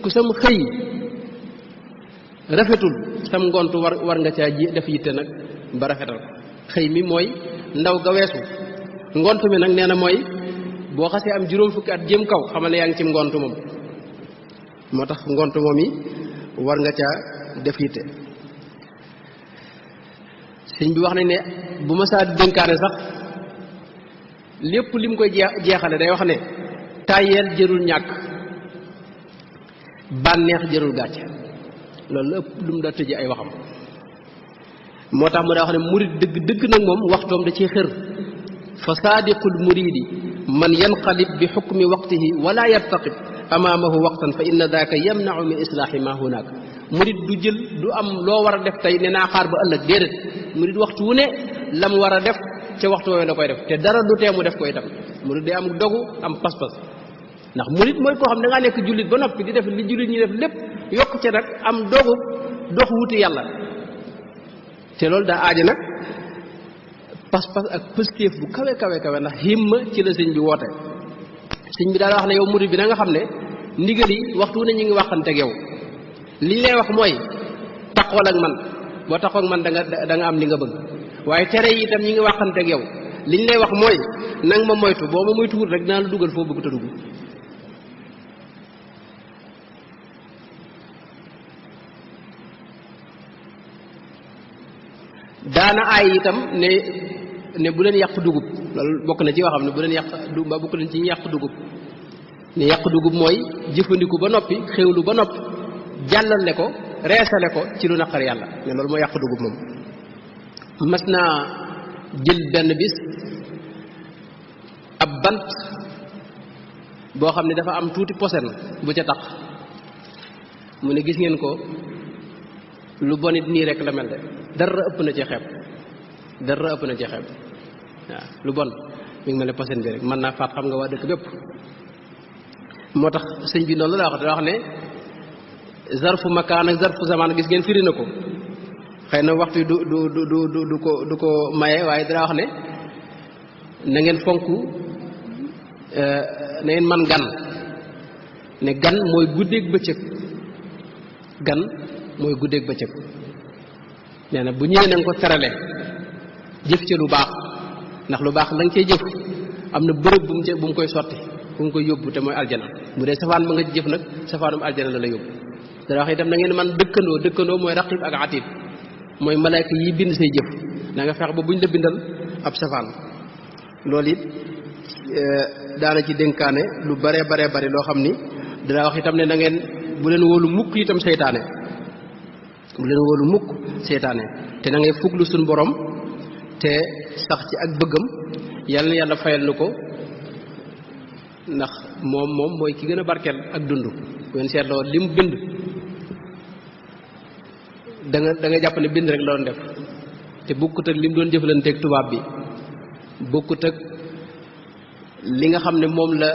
ku sam xëy rafetul sam ngontu war nga caa def yitte nag ba rafetal ko xëy mi mooy ndaw ga weesu ngont mi nag nee na mooy boo xasee am juróom fukki at jëm kaw xamal ne yaa ngi ci ngont moom moo tax ngont moom yi war nga caa def yitte sëñ bi wax nañ ne bu ma saa dénkaane sax lépp li mu koy jeexale day wax ne tàyyeel jërul ñàkk bànneex jërul gàcce loolu la ëpp lu mu daa tëje ay waxam moo tax mu daa wax ne murid dëgg nag moom waxtoom da ciy xër fa saadiqul muridi man yanqalib bi xukmi waqtihi wala yartaqib amaamahu waqtan fa inna daaka yamnau min islaahi ma hunaak murid du jël du am loo war a def tey ne naa xaar ba ëllëg déedéet murid waxtu wu ne lam war a def ca waxtu woowee la koy def te dara du tee mu def ko itam murid day am dogu am pas-pas ndax murid mooy koo xam da ngaa nekk jullit ba noppi di def li jullit ñi def lépp yokk ca nag am dogu dox wuti yàlla te loolu daa aaja nag pas-pas ak pëstéef bu kawe kawe ndax himma ci la sëñ bi woote sëñ bi daal wax ne yow murid bi na nga xam ne ndigal yi waxtu ne ñu ngi waxanteeg yow li ñu lay wax mooy taxool ak man boo taxoo ak man da nga am li nga bëgg waaye tere yi itam ñi ngi waxanteeg yow liñ lay wax mooy nang ma moytu boo ma moytuwul rek dinaa la dugal foo bëgg te dugg daana ay itam ne bu leen yàq dugub loolu bokk na ci yoo xam ne bu leen yàq ba bokk leen ci ñu yàq dugub ne yàq dugub mooy jëfandiku ba noppi xewlu ba noppi jàllale ko reesale ko ci lu naqar yàlla ne loolu mooy yàq dugub moom mas naa jël benn bis ab bant boo xam ne dafa am tuuti posen bu ca tax mu ne gis ngeen ko lu bonit nii rek la mel de dara ëpp na ci xeeb dara ëpp na ci xeeb waaw lu bon mi ngi mel ne posen bi rek mën naa faat xam nga waa dëkk bépp moo tax sëñ bi noonu la wax ne zarfu makaan ak zarfu zaman gis ngeen firi na ko xëy na waxtu du du ko maye waaye dara wax ne na ngeen fonk na ngeen man gan ne gan mooy guddeeg bëccëg gan mooy guddeeg bëccëg nee na bu ñëwee na nga ko terale jëf ci lu baax ndax lu baax la nga cay jëf am na bërëb bu mu koy sotti bu mu koy yóbbu te mooy aljana bu dee safaan ba nga ci jëf nag safaanum aljana la la yóbbu dana wax itam na ngeen man dëkkandoo mooy raqib ak atid mooy malaaka yi bind say jëf da nga fex ba buñ la bindal ab safaan loolu it daana ci dénkaane lu bare bari loo xam ni dana wax itam ne na ngeen bu leen wóolu mukk itam seytaane bu leen wóolu mukk seytaane te na ngay fuglu suñ borom te sax ci ak bëggam yàlla na yàlla fayal nu ko ndax moom mooy ki gën a barkeel ak dund bu ngeen seetloo li mu bind da nga jàpp ne bind rek la doon def te bokkut ak li mu doon jëflanteeg tubaab bi bokkut ak li nga xam ne moom la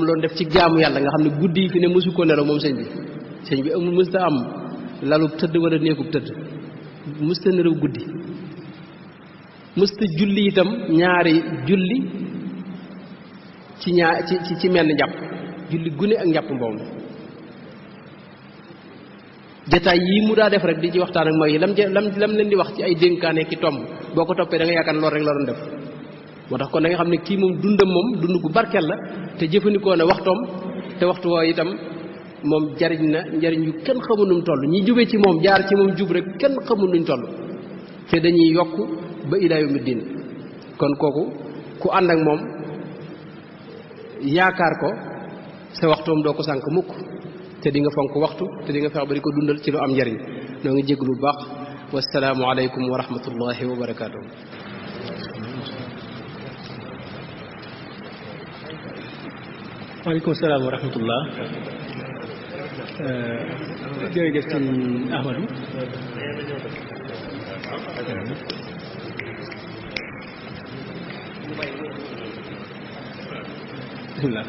doon def ci jaamu yàlla nga xam ne guddi yi fi ne mësu ko nelaw moom sëñ bi amul mësta am lalub tëdd wala néegub tëdd mësta nelaw guddi mësta julli itam ñaari julli ci menn njàpp julli gune ak njàpp mboom jataay yii mu daa def rek di ci waxtaan ak mag yi lam leen di wax ci ay dénkaane ki tomb boo ko toppee da nga yaakaar loolu rek la doon def moo tax kon da nga xam ne kii moom dundam moom dund gu barkeel la te jëfandikoo na waxtoom te waxtu woo itam moom jariñ na njariñ yu kenn xamul nuñ toll ñi jube ci moom jaar ci moom jub rek kenn xamul nuñ toll te dañuy yokk ba ilaa yawmi diin kon kooku ku ànd ak moom yaakaar ko sa waxtoom doo ko sànk mukk te di nga fonk waxtu te di nga fex ba di ko dundal ci lu am njariñ noo ngi jéglu bu baax wasalaamu aleykum wa rahmatullahi wa barakaatu.
waaleykum salaam wa rahmatullah jërëjëf sëñ Ahmadou bismillah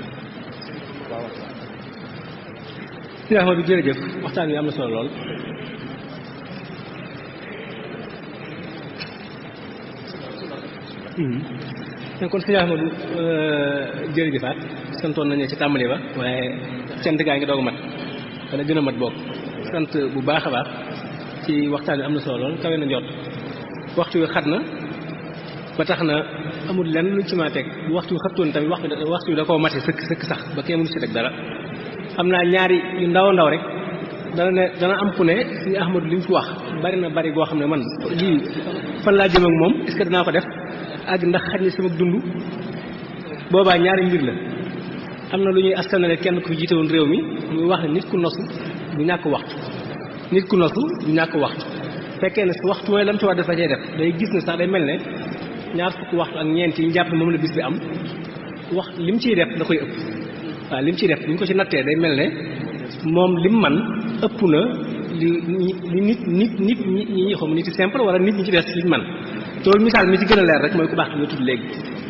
sëñ Ahmadou jërëjëf waxtaan wi am na solo lool kon sëñ Ahmadou jërëjëfaat santoon nañu ci tàmbali ba waaye cant gaa ngi doog mat dana gën a mat bokk sant bu baax a baax ci waxtaan wi am na solo lool kawe na njot waxtu wi xat na ba tax na amul lenn luñ ci ma teg bu waxtu wi xattoon tamit waxtu wi da koo mate sëkk sax ba kenn mënu ci teg dara xam naa ñaari yu ndaw rek dana am ku ne si Ahmadou li mu fi wax bari na bari goo xam ne man lii fan laa jëm ak moom est-ce que danaa ko def ak ndax xaj na sama dund boobaa ñaari mbir la am na lu ñuy askanale kenn ku jiite woon réew mi muy wax ne nit ku nosu du ñàkk waxtu nit ku nosu du ñàkk waxtu fekkee ne su waxtu mooy lam ci war def la cay def day gis ne sax day mel ne ñaar fukki waxtu ak ñeent yi ñu jàpp moom la bis bi am wax lim ciy def da koy ëpp waaw lim ciy def bu ñu ko ci nattee day mel ne moom lim man ëpp na li nit ñi xam nit simple wala nit ñi ci des liñ man toolu misaal mi ci gën a leer rek mooy ku baax ki nga tudd léegi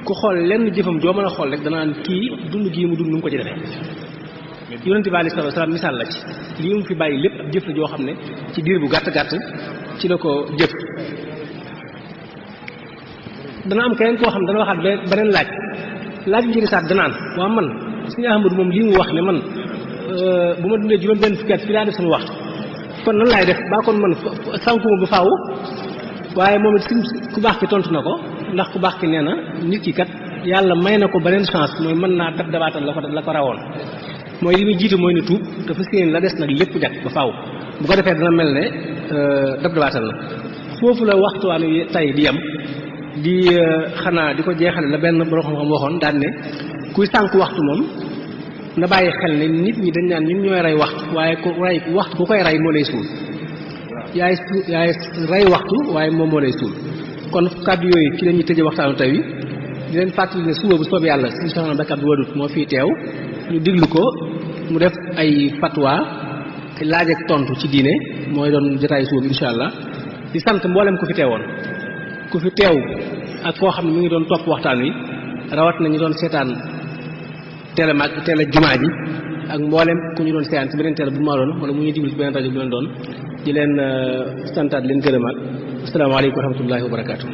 ku xool lenn jëfam joo mën a xool rek danaan kii dund gii mu dund nu mu ko ci defee yonente bi alayhi salaatu wasalaam misaal la ci lii mu fi bàyyi lépp ab jëf la joo xam ne ci diir bu gàtt ci la ko jëf dana am keneen koo xam dana waxaat beneen laaj bi ci gisaat danaan waa man suñu Ahmadu moom lii mu wax ne man bu ma dundee juróom benn fukki at fi laa def sama waxtu kon nan laay def baa kon man sànkuma ba faaw waaye moom it ku baax ki tontu na ko ndax ku baax ki nee na nit ki kat yàlla may na ko beneen chance mooy mën naa dab dabaatal la ko rawoon mooy li muy jiitu mooy ne tuub dafa séen la des nag lépp jag ba faaw bu ko defee dana mel ne dab dabaatal na foofu la waxtuwaan wi tey di yem di xanaa di ko jeexale la benn borom xam-xam waxoon daan ne kuy sànq waxtu moom na bàyyi xel ne nit ñi dañ naan ñun ñooy rey waxtu waaye ku rey waxtu ku koy rey moo lay suul yaay rey waxtu waaye moom moo lay suul kon kàddu yooyu ci lañuy tëjee waxtaanu tey wi di leen fàttali ne suba bu soobee yàlla suñu soxna Mbacke Abdou Wadoud moo fii teew ñu diglu ko mu def ay fatwa laaj ak tontu ci diine mooy doon jotaay suba bi incha allah di sant mboolem ku fi teewoon ku fi teew ak koo xam ne mu ngi doon topp waxtaan wi rawat na ñu doon seetaan télé jumaa ji ak mboolem ku ñu doon seetaan ci beneen télé bu ma doon wala mu ñuy diglu ci beneen rajo bu leen doon di leen santaat leen gërëmaat asalaamaaleykum wa rahmatullahi wa barakaatu.